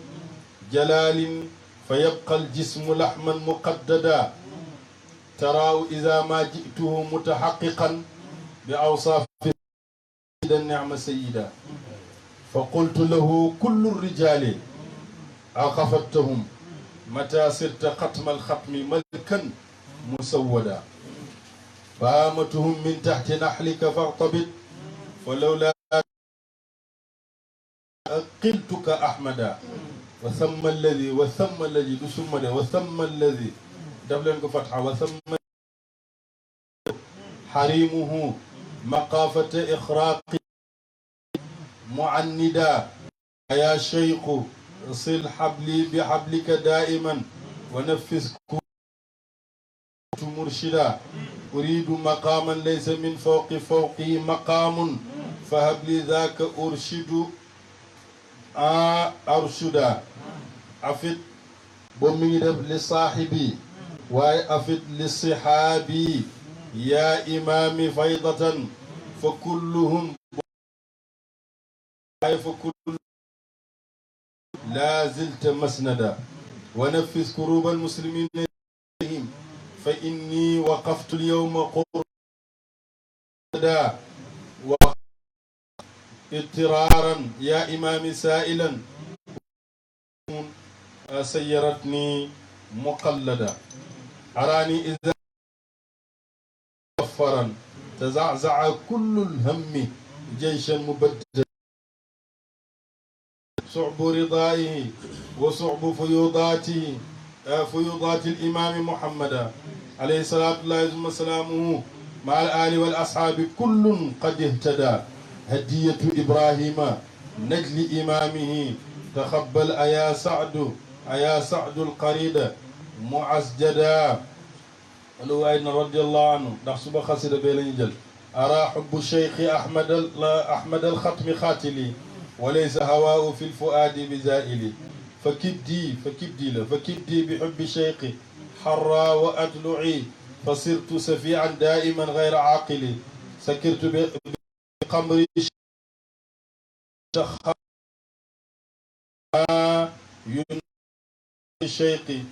جلال فيبقى الجسم لحما مقددا تراه إذا ما جئته متحققا بأوصاف النعم سيدا فقلت له كل الرجال أخفتهم متى صرت ختم الختم ملكا مسودا فامتهم من تحت نحلك فاغتبط ولولا قلتك أحمدا وثم الذي بسمد وثم الذي دبلن فتحة وثم حريمه مقافة إخراق معندا يا شيخ صل حبلي بحبلك دائما ونفذ مرشدا أريد مقاما ليس من فوقه مقام فهب لي ذاك أرشدا أفد بمي لصاحبي وأفد لصحابي يا إمامي فيضة فكلهم لا زلت مسندا ونفذ كروب المسلمين فإني وقفت اليوم قردا اضطرارا يا إمامي سائلا سيرتني مقلدا أراني إذا غفرا تزعزع كل الهم جيشا مبددا صعب رضائه وصعب فيوضاته فيوضات الإمام محمد عليه الصلاة والسلام مع الآل والأصحاب كل قد اهتدى هدية إبراهيم نجل إمامه تقبل أيا سعد القريد معزجدا ولو أين رضي الله عنه نحسب خسر بيلنجل أرى حب الشيخ أحمد الختم خاتلي وليس هواه في الفؤاد بزائلي فكبدي بحب شيخي حرى وأدلعي فصرت سفيعا دائما غير عاقلي سكرت بقمر شخا شيخي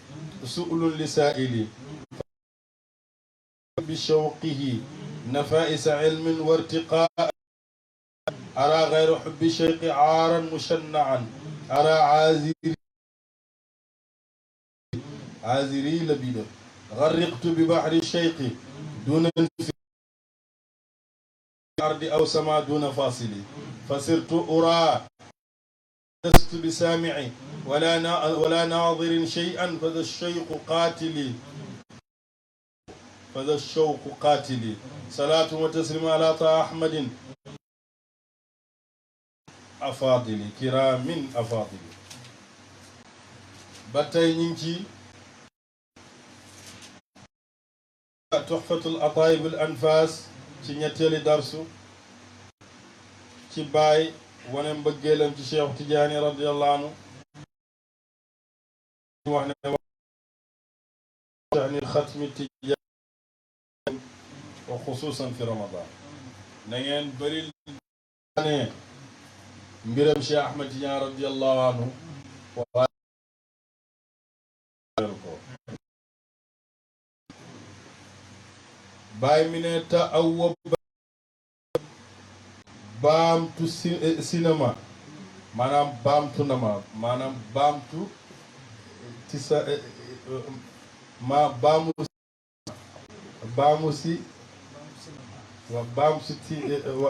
سؤل لسائلي بشوقه نفائس علم وارتقاء أرى غير حب الشيخ عارا مشنعا أرى عازري لبيدا غرقت ببحر الشيخ دون في الأرض أو سما دون فاصل فصرت أرى لست بسامع ولا ناظر شيئا فذا الشوق قاتلي صلاة وتسليم على طه أحمد أفاضل كرام أفاضل باتاي نينتي تحفة الأطايب الأنفاس ci ñetteeli darsu ci baay wane mbëggeelam ci Cheikh Tidiane radiyallahu anhu wax ne sha'ni xatmi tijaan wa xusuusan fi ramadan na ngeen bëri ne mbiram Cheikh Ahmed Tidiane radiyallahu anhu waaye ko bàyyi mi ne ta awwa baamtu cinéma maanaam baamtu na ma maanaam baamtu ci sa ma baamu si waaw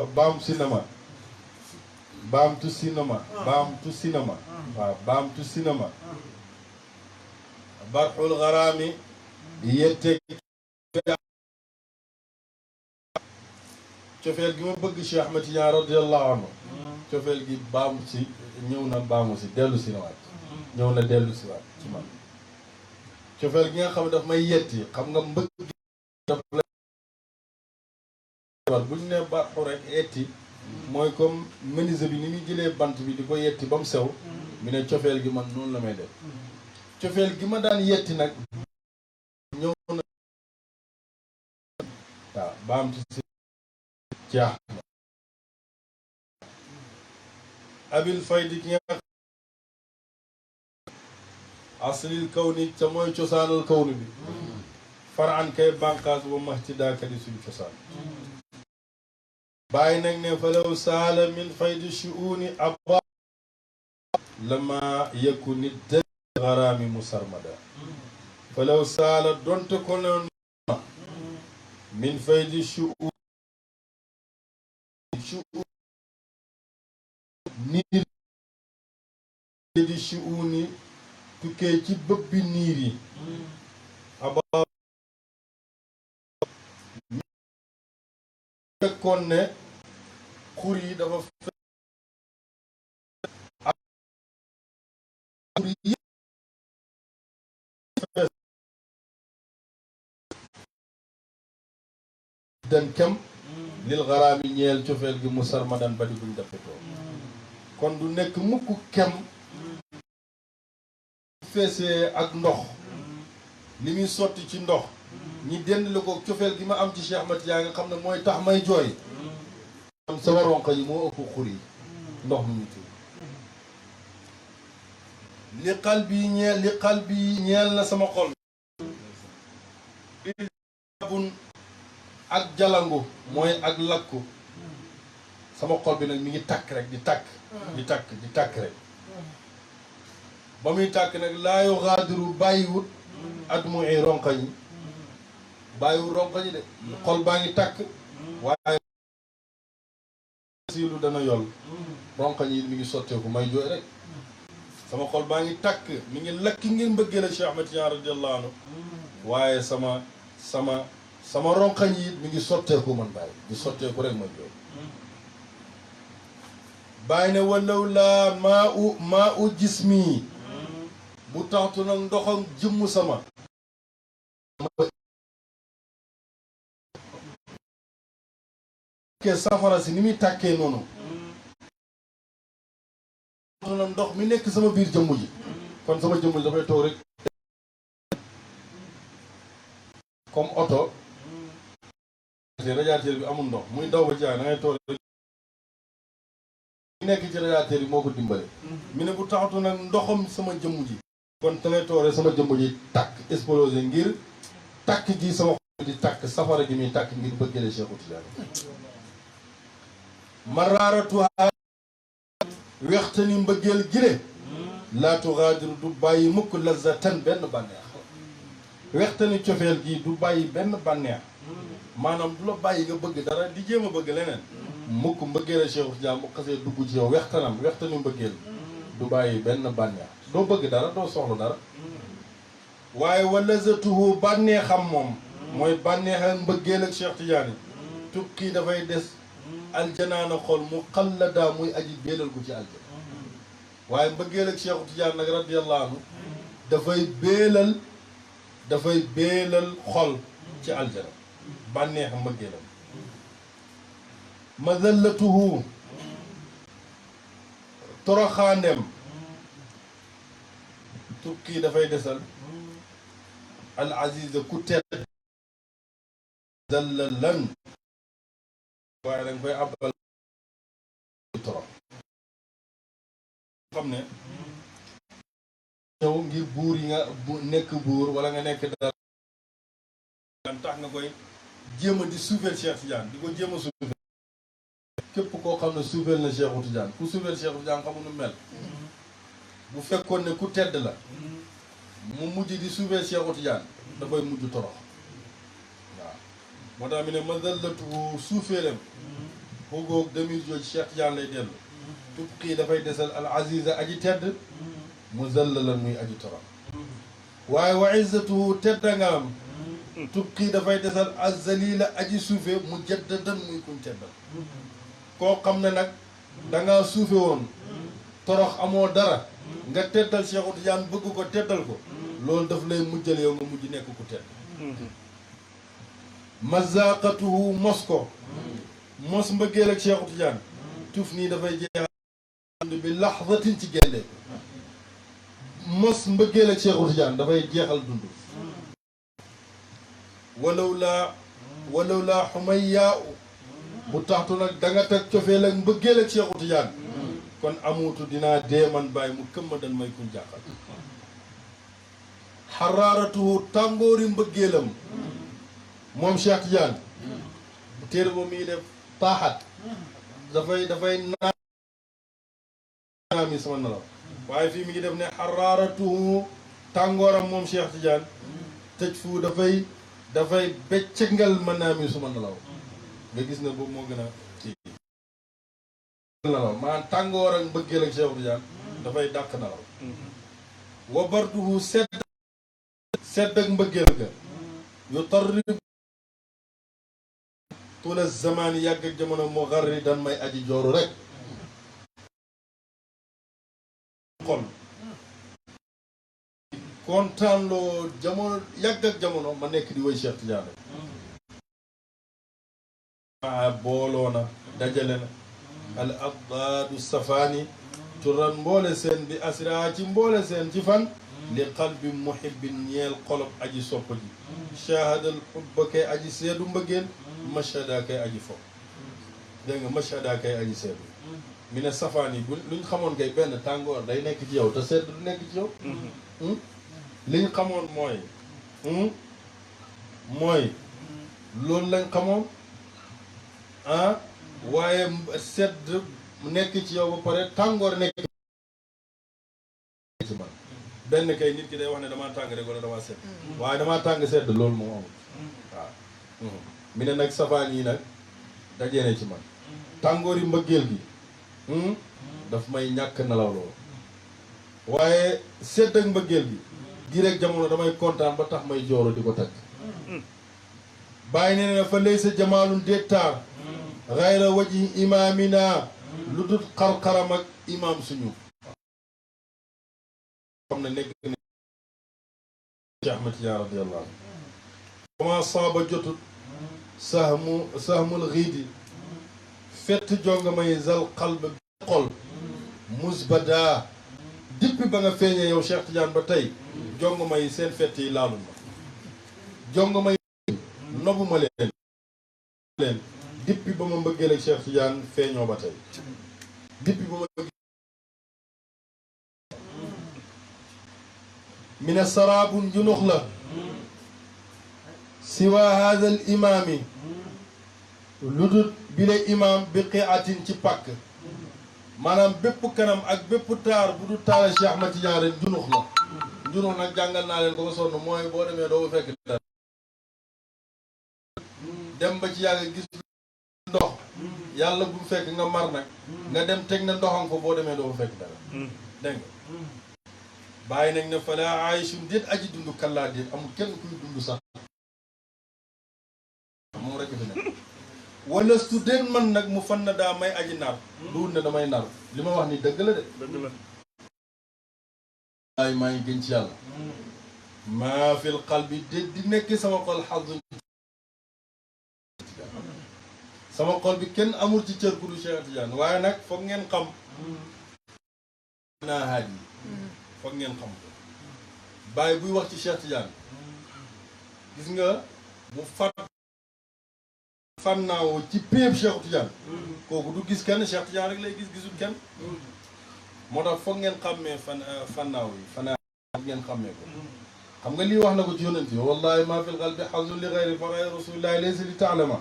baamtu cinéma baamtu cinéma barxul garaami yette cofeel gi ma bëgg Cheikh Ahmed Tidiane radiyallahu anhu cofeel gi baamu si ñëw na baamu si dellu si na waat ñëw na dellu si waat ci man cofeel gi nga xam ne daf may yetti xam nga mbëgg daf la bu ñu nee barxu rek yetti mooy comme menuisier bi ni muy jëlee bant bi di ko yetti ba mu sew mu ne cofeel gi man noonu la may def cofeel gi ma daan yetti nag ñëw na waaw baamtu si jaax abil faydi ki nga aslil kawni ca mooy cosaanal kawni bi faraan kay bànqaas ba maxti daakadi suñ cosaan bàyyi nag ne falaw saala min faydi shuuni abba lama yakuni dal garaami musarmada falaw saala donte ko noon min faydi shuuni niir di shuuni tukkee ci bëbbi niir yi aba fekkoon ne xur yi dafa xur yi dan kem lil garaami ñeel cofeel gi musarmadan ba di buñ dappetoo kon du nekk mukk kem feesee ak ndox li muy sotti ci ndox ñi dend la ko cofeel gi ma am ci Cheikh Ahmed yaa nga xam ne mooy tax may jooy am sama ronq yi moo ëpp xur yi ndox mu ñu tuur li xal bi ñeel na sama xol bun ak jalangu mooy ak lakku sama xol bi nag mi ngi takk rek di takk rek ba muy tàkk nag laayu xaadiru bàyyiwut at muy ronqañ yi bàyyiwut ronqañ yi de xol baa ngi takk waaye siilu dana yol ronqañ yi mi ngi sotteeku may jooy rek sama xol baa ngi takk mi ngi lakki ngeen mbëggee la Cheikh Ahmed Tidiane radiyallahu anhu waaye sama ronqañ yi mi ngi sotteeku man bàyyi di sotteeku rek may jooy bàyyi ne walaw laa maa u jismi bu taxtu nag ndoxam jëmm sama ke safara si ni muy tàkkee noonu nag ndox mi nekk sama biir jëmm ji kon sama jëmm ji dafay toog rek comme oto radiateur bi amul ndox muy daw ba jaay da ngay toog rek nekk ci radiateur bi moo ko dimbale mi ne bu taxatu nag ndoxam sama jëmm ji kon te ngay toore sama jëmm ji tàkk explosé ngir tàkk gi sama xol di tàkk safara gi muy tàkk ngir bëggale Cheikhu Tidiane maraaratuha wextani mbëggeel gile laa tugaadiru du bàyyi mukk lazatan benn bànneex wextani cofeel gi du bàyyi benn bànneex maanaam du la bàyyi nga bëgg dara di jéem a bëgg leneen mukk mbëggeel a Cheikhu Tidiane bu xasee dugg ci yow wextani mbëggeel du bàyyi benn bànneex doo bëgg dara doo soxla dara waaye wala zatuhu bànneexam moom mooy bànneexal mbëggeel ak Cheikh Tidiane tukki dafay des aljanaana xol mu xalladaa muy aji béelal ko ci aljana waaye mbëggeel ak Cheikh Tidiane nag radiyallahu anhu dafay béelal xol ci aljana bànneex mbëggeelam mazallatuhu toroxaandem tukki dafay desal al aziza ku tedd zallalan waaye danga koy abal torox xam ne ñëw ngir buur yi nga nekk buur wala nga nekk dara tax nga koy jéem a di suufeel Cheikh Tidiane di ko jéem a suufeel képp koo xam ne suufeel na Cheikh Tidiane ku suufeel Cheikh Tidiane xamu nu mel bu fekkoon ne ku tedd la mu mujj di suufeel Cheikh Tidiane dafay mujj torox waaw moo tax mi ne mazallatu suufeelam xoogoog demir jooj Cheikh Tidiane lay dellu tubqii dafay desal al aziza aji tedd muzallalan muy aji torox waaye wa izzatuhu teddangaam tubqii dafay desal azalila aji suufe mu jaddadan muy kuñ teddal koo xam ne nag dangaa suufe woon torox amoo dara nga teddal Cheikh Tidiane bëgg ko teddal ko loolu daf lay mujjal yow nga mujj nekk ku tedd mazaqatuhu mos ko mos mbëggeel ak Cheikh Tidiane tuf nii dafay jeexal bi laxdatin ci génde mos mbëggeel ak Cheikh Tidiane dafay jeexal dund walaw laa xumayyaa bu taxtu nag danga teg cofeel ak mbëggeel ak Cheikh Tidiane kon amutu dinaa dee man bàyyi mu këmma dan may kuñ jàqal xaraaratuhu tàngoori mbëggeelam moom Cheikh Tidiane téere ba muy def taaxat dafay naa mi sama nelaw waaye fii mi ngi def ne xaraaratuhu tàngooram moom Cheikh Tidiane tëj fu dafay beccangal mën naa mi suma nelaw nga gis ne boobu moo gën a kii nelaw maanaam tàngoor ak mbëggeel ak Cheikh Tidiane dafay dàq nelaw wa barduhu sedd ak mbëggeel ga yu tarrib tula zamaan yàgg ak jamono moo xarri dan may aji jooru rek xol kontaan loo jamono yàgg ak jamono ma nekk di woy Cheikh Tidiane maa booloo na dajale na al addaadu safaani turan mboole seen bi asra ci mboole seen ci fan li qalbi muhibbin ñeel xolob aji sopp ji shahadal xubba kay aji seedu mbëggeel mashada kay aji fo dégg nga mashada kay aji seedu mi ne safaan yi luñ xamoon kay benn tàngoor day nekk ci yow te sedd du nekk ci yow liñ xamoon mooy loolu lañ xamoon waaye sedd nekk ci yow ba pare tàngoor nekk ci man benn kay nit ki day wax ne damaa tàng rek wala damaa sedd waaye damaa tàng sedd loolu moo amul waaw mi ne nag safaan yi nag dajee ne ci man tàngoor yi mbëggeel gi daf may ñàkk nelaw loolu waaye sedd ak mbëggeel gi di rek jamono damay kontaan ba tax may jooro di ko tagg bàyyi nee na fa lay sa jamaalun déttaar xayra waji imaamina lu dul xar-xaram ak imaam suñu xam ne nekk ne Cheikh Ahmed Tidiane radiyallahu anhu comment saaba jotut sahmul xiidi fett jonga may zal xalb xol musbada dippi ba nga feeñee yow Cheikh Tidiane ba tey jonga may seen fett yi laalul ma jonga may nobuma leen dippi ba ma mbëggeel ak Cheikh Tidiane feeñoo ba tey dippi ba ma mina saraabun junux la siwa hada al imaami lu dul bile imaam bi qiatin ci pàkk maanaam bépp kanam ak bépp taar bu du taara Cheikh Ahmed Tidiane rek junux la junux nag jàngal naa leen ko ba sonn mooy boo demee doo fekk dara dem ba ci yàgg gis ndox yàlla bu fekk nga mar nag nga dem teg na ndoxam ko boo demee doo fekk dara dégg nga bàyyi nag ne fala aayishun déet aji dund kallaa déet amul kenn kuy dund sax moom rek fi nekk wala su déet man nag mu fan na daa may aji nar duwul ne damay nar li ma wax ni dëgg la de dëgg la ay maa ngi gën ci yàlla maa fil qalbi déet di nekk sama xol xadun sama xol bi kenn amul ci cër ku du Cheikh Tidiane waaye nag foog ngeen xam naa haaj yi foog ngeen xam ko bàyyi buy wax ci Cheikh Tidiane gis nga mu fànnaawoo ci péeb Cheikh Tidiane kooku du gis kenn Cheikh Tidiane rek lay gis gisul kenn moo tax foog ngeen xàmmee fànnaaw yi ngeen xàmmee ko xam nga lii wax na ko ci yonent yi wallahi ma fil qalbi hazun li ghayri fa ghayru rasulillahi laysa li ta'lama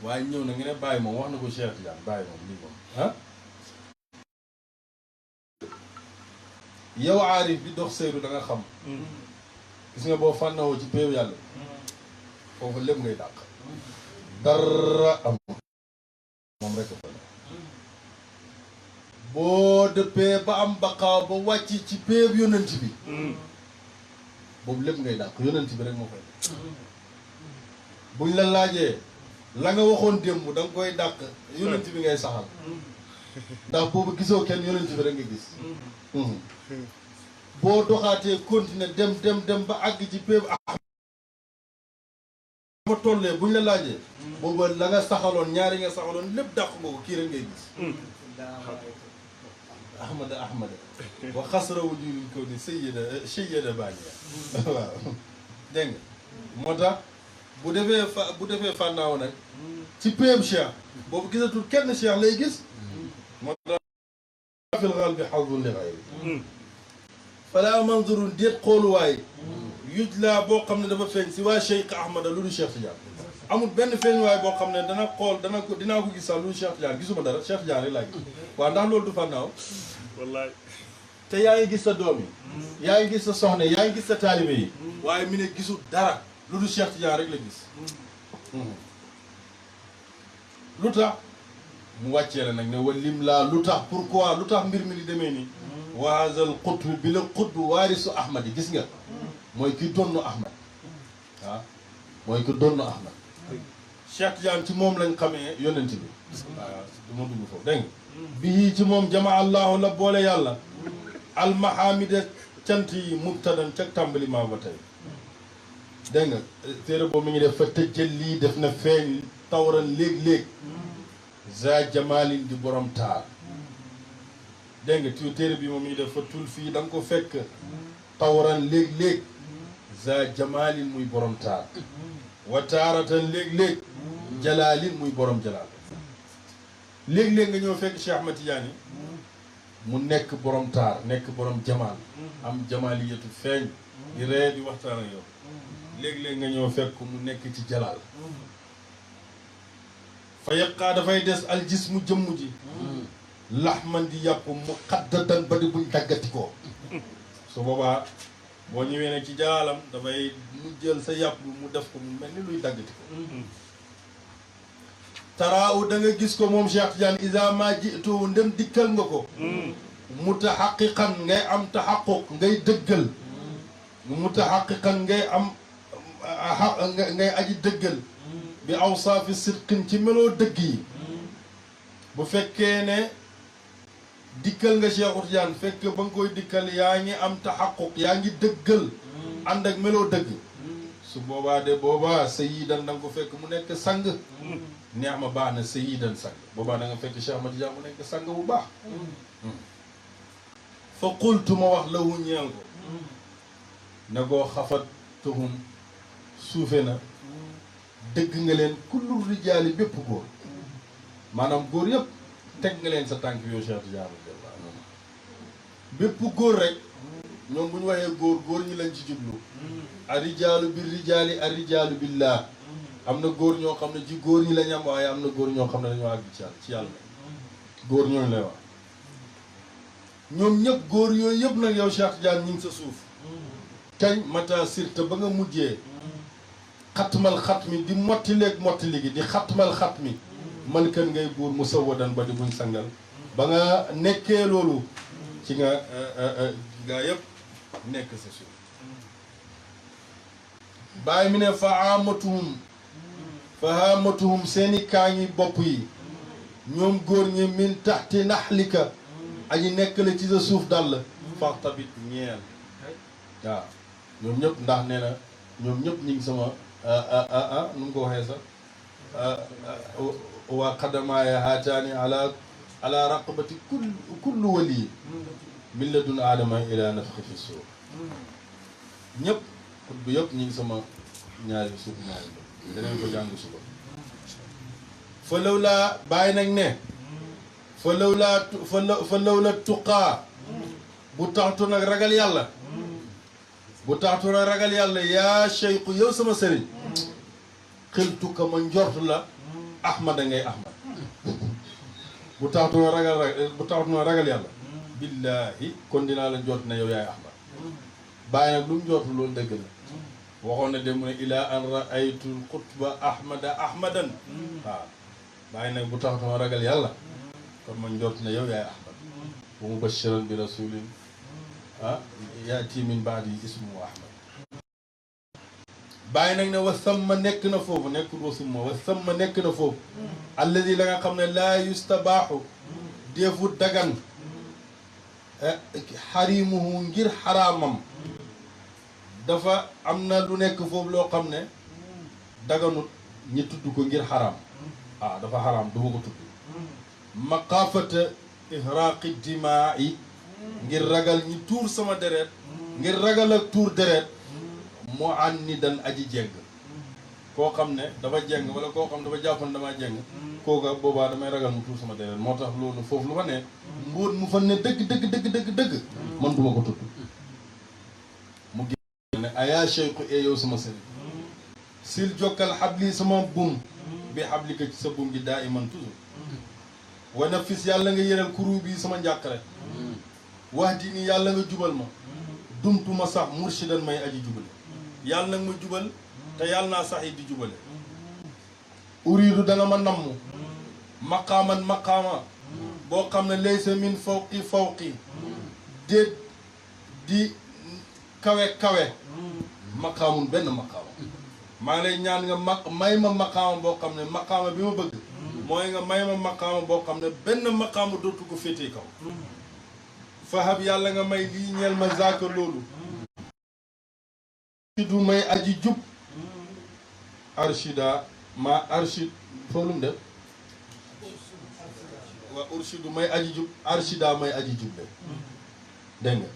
waaye ñëw na nga ne bàyyi moom wax na ko Cheikh Tidiane bàyyi moom lii moom ah yow aarif bi dox seyru da nga xam gis nga boo fànnawoo ci péew yàlla foofu lépp ngay dàq dara amul moom rek fa boo dëppee ba am baqaaw ba wàcc ci péew yonent bi boobu lépp ngay dàq yonent bi rek moo fay buñ la laajee la nga waxoon démb da nga koy dàq yonent bi ngay saxal ndax boobu gisoo kenn yonent bi rek nga gis boo doxaatee continuer dem ba àgg ci péeb ba tollee buñ la laajee booba la nga saxaloon ñaari nga saxaloon lépp dàq nga ko kii rek ngay gis ahmada wa xasra wujudil kaw ni sayyida bañia waaw dégg nga moo tax bu defee fànnaaw nag ci péeb cheikh boobu gisatul kenn cheikh lay gis moo tax fil qalbi hazun li ghayri fala manzurun déet xooluwaay yuj laa boo xam ne dafa feeñ si waa Cheikh Ahmada lu du Cheikh Tidiane amul benn feeñ waay boo xam ne dana xool dinaa ko gis sax lu du Cheikh Tidiane gisuma dara Cheikh Tidiane rek laa gis waaw ndax loolu du fànnaaw wallaay te yaa ngi gis sa doom yi yaa ngi gis sa soxna yaa ngi gis sa taalibe yi waaye mi ne gisul dara lu du Cheikh Tidiane rek la gis lu tax mu wàccee la nag ne walim laa lu tax pourquoi lu tax mbir mi di demee nii waazal xutb bi la xutb waarisu ahmad yi gis nga mooy ki donnu ahmad waaw mooy ki donnu ahmad Cheikh Tidiane ci moom lañ xamee yonent bi waaw du ma dugg foofu dégg nga bii ci moom jama allahu la boole yàlla almahamida cant yi mubtadan ca tàmbali maa ba tey dégg nga téere boobu mi ngi def fa tëjjal lii def na feeñ tawran léeg-léeg za jamalin di borom taar dégg nga téere bi moom mi ngi def fa tul fii da nga ko fekk tawran léeg-léeg za jamalin muy borom taar wa taaratan léeg-léeg jalaalin muy borom jalaal léeg-léeg nga ñëw fekk Cheikh Ahmed Tidiane mu nekk borom taar nekk borom jamaal am jamaaliyatu feeñ di ree di waxtaan ak yow léeg-léeg nga ñëw fekk mu nekk ci jalaal fa yaqaa dafay des aljismu jëmm ji laxman di yàpp mu xaddatan ba di buñ daggati ko su boobaa boo ñëwee ne ci jalaalam dafay mu jël sa yàpp mu def ko mu mel ni luy daggati ko taraaw da nga gis ko moom Cheikh Tidiane isa ma jitu ndem dikkal nga ko mutahaqiqan ngay am taxaquq ngay dëggal mutahaqiqan ngay am ngay aji dëggal bi awsaafi sidqin ci meloo dëgg yi bu fekkee ne dikkal nga Cheikh Tidiane fekk ba nga koy dikkal yaa ngi am taxaquq yaa ngi dëggal ànd ak meloo dëgg su boobaa de boobaa sayyidan da nga ko fekk mu nekk sang neex ma baax na sayyidan sang boobaa da nga fekk Cheikh Ahmed Tidiane mu nekk sang bu baax fa qultu ma wax lahu ñeel ko ne koo xafatuhum suufe na dëgg nga leen kullu rijaali bépp góor maanaam góor yëpp teg nga leen sa tànk yow Cheikh Tidiane bépp góor rek ñoom bu ñu waxee góor ñi lañ ci jublu arijaalu bir rijaali arijaalu billah am na góor ñoo xam ne ci góor ñi lañ am waaye am na góor ñoo xam ne dañoo àgg ci yàlla góor ñooñu lay wax ñoom ñëpp góor yooyu yëpp nag yow Cheikh Tidiane ñu ngi sa suuf kañ mata sirta ba nga mujjee xatmal xat mi di mottali gi di xatmal xat mi man kan ngay buur mu sawadan ba di buñ sangal ba nga nekkee loolu ci nga gaa yëpp nekk sa suuf bàyyi mi ne fa hamatuhum seeni kaañi bopp yi ñoom góor ñi min taxti naxlika aji nekk la ci sa suuf dal fax tabit ñeel waaw ñoom ñëpp ndax nee na ñoom ñëpp ñu ngi sama nu mu ko waxee sax waa xadamaaya haataani ala raqabati kullu wali min ladun aadama ila nafxi fi suur ñëpp xutba yëpp ñu ngi sama ñaari suuf ñaari ba danañ ko jàng suba fa law laa bàyyi nag ne fa law la tuqaa bu taxtu nag ragal yàlla bu taxtu nag ragal yàlla yaa cheikhu yow sama sëriñ xiltuka ma njort la ahmada ngay ahmad bu taxtu nag ragal yàlla billaahi kon dinaa la njort ne yow yaay ahmad bàyyi nag lu mu njortu loolu dëgg la waxoon na dem mu ne ilaa an raaytul xutba ahmadan waaw bàyyi nag bu taxtu nag ragal yàlla kon ma njort ne yow yaay ahmad wa mubashiran bi rasulin yaati min baadi ismuhu ahmad bàyyi nag ne wa samma nekk na foofu nekkul wa summa wa samma nekk na foofu alladi la nga xam ne laa yustabaaxu deefu dagan xarimuhu ngir xaraamam dafa am na lu nekk foofu loo xam ne daganut ñi tudd ko ngir xaraam dafa xaraam du ma ko tudd maqaafata ihraaqi dimaa yi ngir ragal ñi tuur sama deret ngir ragal ak tuur deret moo an ni dan aji jeng koo xam ne dafa jeng wala koo xam ne dafa jàppoon damaa jeng kooka boobaa damay ragal mu tuur sama deret moo tax loolu foofu lu fa ne mbóot mu fa ne dëgg man duma ko tudd mu génn ne ayaa cheikhu e yow sama sëriñ sil jokkal xabli sama bum bi xablika ci sa bum gi daa iman toujours wana fis yàlla nga yëral kuru bi sama njàqare wax di ni yàlla nga jubal ma dumtuma sax murshidan may aji jubale yàlla nag ma jubal te yàlla naa sax yi di jubale uridu danga ma namm maqaama boo xam ne laysa min fawqi déet di kawe maqaamun benn maqaama maa ngi lay ñaan nga may ma maqaama boo xam ne maqaama bi ma bëgg mooy nga may ma maqaama boo xam ne benn maqaama dootu ko féetee kaw fahab yàlla nga may lii ñeel ma zaaka loolu du may aji jub arshida ma arshid foolum def waa urshidu may aji jub arshida may aji jub de dégg nga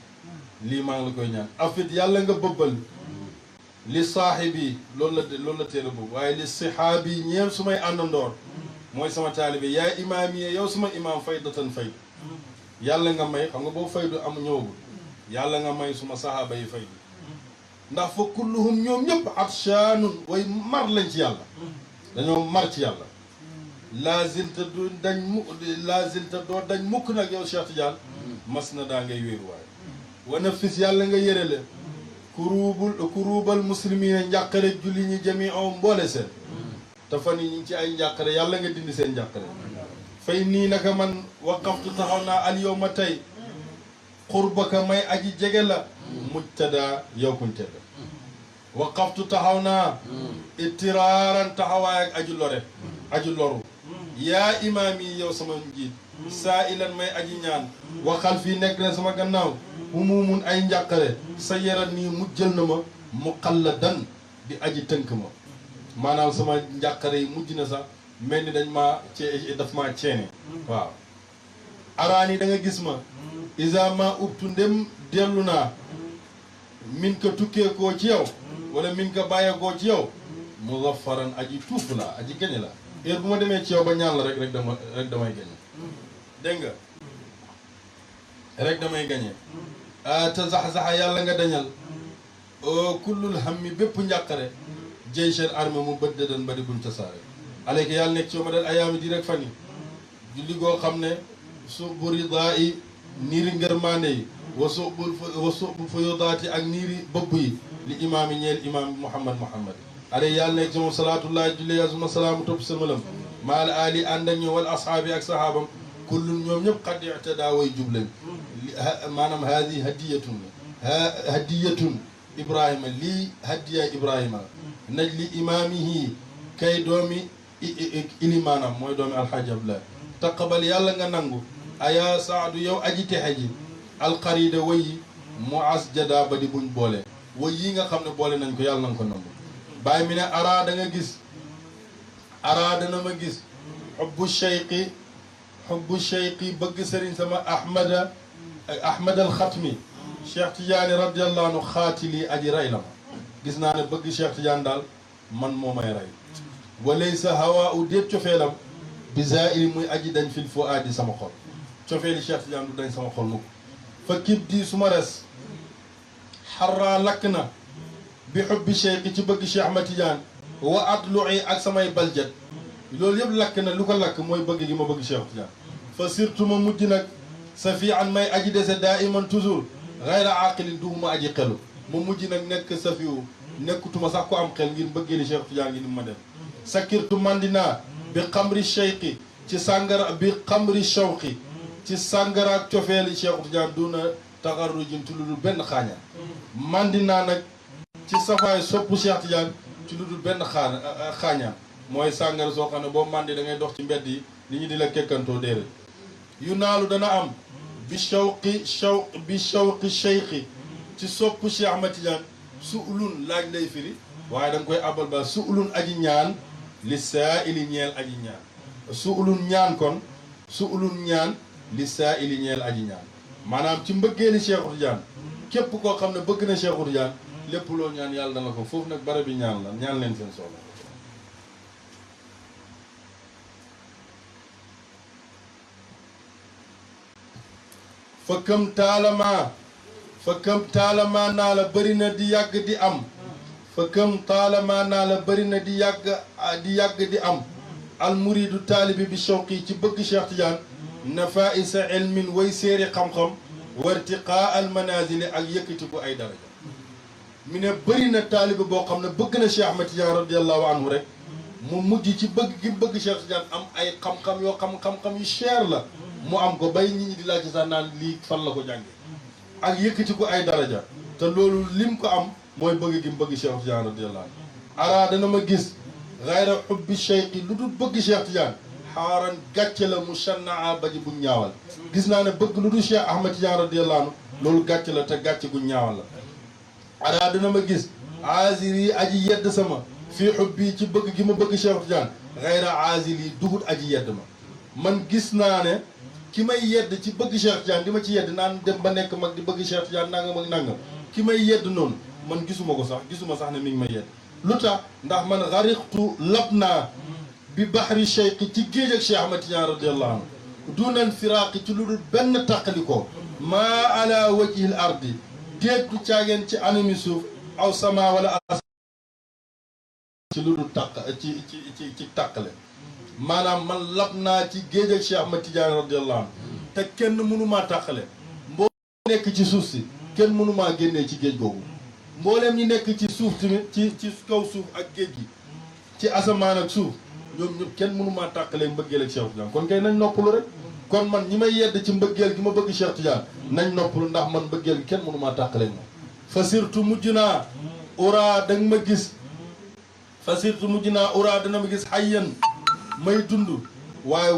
lii maa ngi la koy ñaan afit yàlla nga bëbbal li saaxibi loolu la téere boobu waaye li sihaabi ñeel su may àndandoor mooy sama taalibe yaay imaam yi yow suma imaam faydatan faydu yàlla nga may xam nga boobu faydu am ñëwagul yàlla nga may suma sahaaba yi faydu ndax fa kulluhum ñoom ñëpp atshaanun way mar lañ ci yàlla dañoo mar ci yàlla laazilta doo dañ mukk nag yow Cheikh Tidiane mas na daa ngay wéeru waaye wana fis yàlla nga yërele kuruubal muslimina njàqare julli ñi jami om mboole seen te fan yi ñu ngi ci ay njàqare yàlla nga dindi seen njàqare fay nii naka man waqaftu taxaw naa al yow ma tey xurbaka may aji jege la mujtada yow kuñ tedda waqaftu taxaw naa ittiraaran taxawaay ak aji loru yaa imaam yi yow sama njiit saa ilan may aji ñaan waxal fii nekk na sama gannaaw humumun ay njàqare sa yarat nii mujjël na ma mu xalladan di aji tënk ma maanaam sama njàqare yi mujj na sax mel ni dañ maa daf maa ceene waaw araani da nga gis ma isa ma ubtu ndem dellu naa min ka tukkee koo ci yow wala min ka bàyyeekoo ci yow muzaffaran aji tuuf la aji gañe la heure bu ma demee ci yow ba ñaan la rek damay gañe dégg nga rek damay gañe te zax-zaxa yàlla nga dañal kullul hammi bépp njàqare jeyshel armée mu bët dëdan ba di buñ tasaare aleyka yàlla nekk ci yow ma dal ayaami di rek fan yi julli goo xam ne subu ridaa yi niiri ngërmaande yi wa subu fuyudaati ak niiri bëbb yi li imaam yi ñeel imaam Muhammad aley yàlla nekk ci moom salaatullahi julli yasuma salaamu topp samalam maal ali ànd ak ñoom wal ashaabi ak sahaabam kullun ñoom ñëpp xad ictadaa way jublañ maanaam haadi hadiyatun ibrahima lii hadiya ibrahima naj li imaamihi kay doomi ilimaanam mooy doomi alxaaji abdullah taqabal yàlla nga nangu aya saadu yow aji texe ji alxarida way yi mu as jada ba di buñ boole way yi nga xam ne boole nañ ko yàlla na nga ko nangu bàyyi mi ne araada nga gis araada na ma gis xubbu cheyqi bëgg sëriñ sama ahmad al xatmi cheikh tidiane radiallahu anhu xaatili aji ray la ma gis naa ne bëgg Cheikh Tidiane daal man moo may rey walaysa hawa u déet cofeelam bi zaa'iri muy aji dañ fil fuaadi sama xol cofeeli Cheikh Tidiane du dañ sama xol mukk fa kib di su ma res xarraa lakk na bi xubbi cheikh ci bëgg Cheikh Ahmad Tidiane wa atlu'i ak samay baljet loolu yëpp lakk na lu ko lakk mooy bëgg gi ma bëgg Cheikh Tidiane fa surtout ma mujj nag sa fii an may aji dese daa iman toujours gayra aqilin duuma aji xelu ma mujj nag nekk sa fiwu nekkutuma sax ko am xel ngir mbëggeeli Cheikh Tidiane ngi ni ma dem sakirtu mandina bi xamri cheikhi ci sàngara bi xamri shawqi ci sàngara ak cofeeli Cheikh Tidiane duna taxarrujin ci lu dul benn xaañaan mandina nag ci safaay soppu Cheikh Tidiane ci lu dul benn xaañaan mooy sàngara soo xam ne boo mandi da ngay dox ci mbedd yi nit ñi di la kekkantoo déedéet yu naalu dana am bi shawqi cheikhi ci soppu Cheikh Ahmad Tidiane su ulun laaj lay firi waaye da nga koy abal ba su ulun aji ñaan li saa ili ñeel aji ñaan su ulun ñaan kon su ulun ñaan li saa ili ñeel aji ñaan maanaam ci mbëggeeli Cheikh Tidiane képp koo xam ne bëgg na Cheikh Tidiane lépp loo ñaan yàlla dana ko foofu nag bara bi ñaan la ñaan leen seen soxla fa këm taalamaa naa la bëri na di yàgg di am fa këm taalamaa naa la bëri na di yàgg di am almuridu taalibi bi shawqi ci bëgg Cheikh Tidiane nafaisa ilmin way séeri xam-xam wartiqaa almanazili ak yëkkati ko ay daraja mi ne bëri na taalibi boo xam ne bëgg na Cheikh Ahmad Tidiane radiallahu anhu rek mu mujj ci bëgg gi bëgg Cheikh Tidiane am ay xam-xam yoo xam-xam yu cher la mu am ko bay nit ñi di laaj sax naan lii fan la ko jànge ak yëkkati ko ay daraja te loolu lim ko am mooy bëgg gi mu bëgg Cheikh Tidiane radiyallahu anhu ara dana ma gis gayra xubbi cheikhi lu dul bëgg Cheikh Tidiane xaaran gàcce la mu shannaa baji bu ñaawal gis naa ne bëgg lu dul Cheikh Ahmad Tidiane radiyallahu anhu loolu gàcce la te gàcce gu ñaawal la ara dana ma gis aziri aji yedd sama fii xubbi ci bëgg gi ma bëgg Cheikh Tidiane gayra azili duhut aji yedd ma man gis naa ne ki may yedd ci bëgg Cheikh Tidiane di ma ci yedd naan dem ba nekk mag di bëgg Cheikh Tidiane nangam ak nangam ki may yedd noonu man gisuma ko sax gisuma sax ne mi ngi may yedd lu tax ndax man xariqtu lab naa bi baxri cheikh ci géej ak Cheikh Ahmad Tidiane radiallahu anhu dunan firaaqi ci lu dul benn tàqalikoo maa ala wajhil ardi déettu caageen ci anami suuf aw sama wala as ci lu dul tàq ci tàqale maanaam man lab naa ci géej ak Cheikh Ahmad Tidiane radiallahu anhu te kenn mënumaa tàqale mbooleem nekk ci suuf si kenn mënumaa génnee ci géej googu mbooleem ñi nekk ci suuf tamit ci kaw suuf ak géej gi ci asamaan ak suuf ñoom ñëpp kenn mënumaa tàqalee mbëggeel ak Cheikh Tidiane kon kay nañ noppalu rek kon man ñi may yedd ci mbëggeel gi ma bëgg Cheikh Tidiane nañ noppalu ndax man mbëggeel gi kenn mënumaa tàqalee moom fa surtout mujj naa ura da nga ma gis fa surtout mujj naa ura dana ma gis xayyan may dund waaye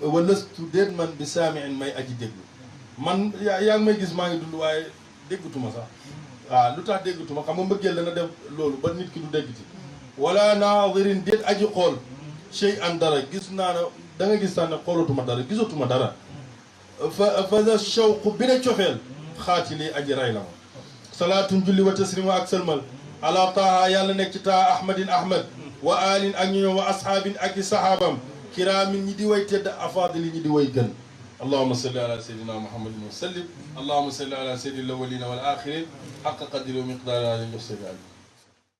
walastu déet man bi saamiin may aji déglu man yaa ngi may gis maa ngi dund waaye déggatuma sax waaw lu tax déggatuma xam nga mbëggeel dana def loolu ba nit ki du déggati wala naadirin déet aji xool chey an dara gis naa ne da nga gis sax ne xoolatuma dara gisatuma dara fa shawqu bi ne cofeel xaati lii aji ray la ma salaatun julli wa taslima ak sëlmal ala taha yàlla nekk ci taa ahmadin ahmad wa alin ak ñoom wa ashaabin ak i sahaabam kiraamin ñi di way tedd afaadili ñi di way gën allahuma salli ala sayyidina muhammadin wa sallim allahuma salli ala sayyidil awwalina wal axirin xaqa qadri wa miqdaari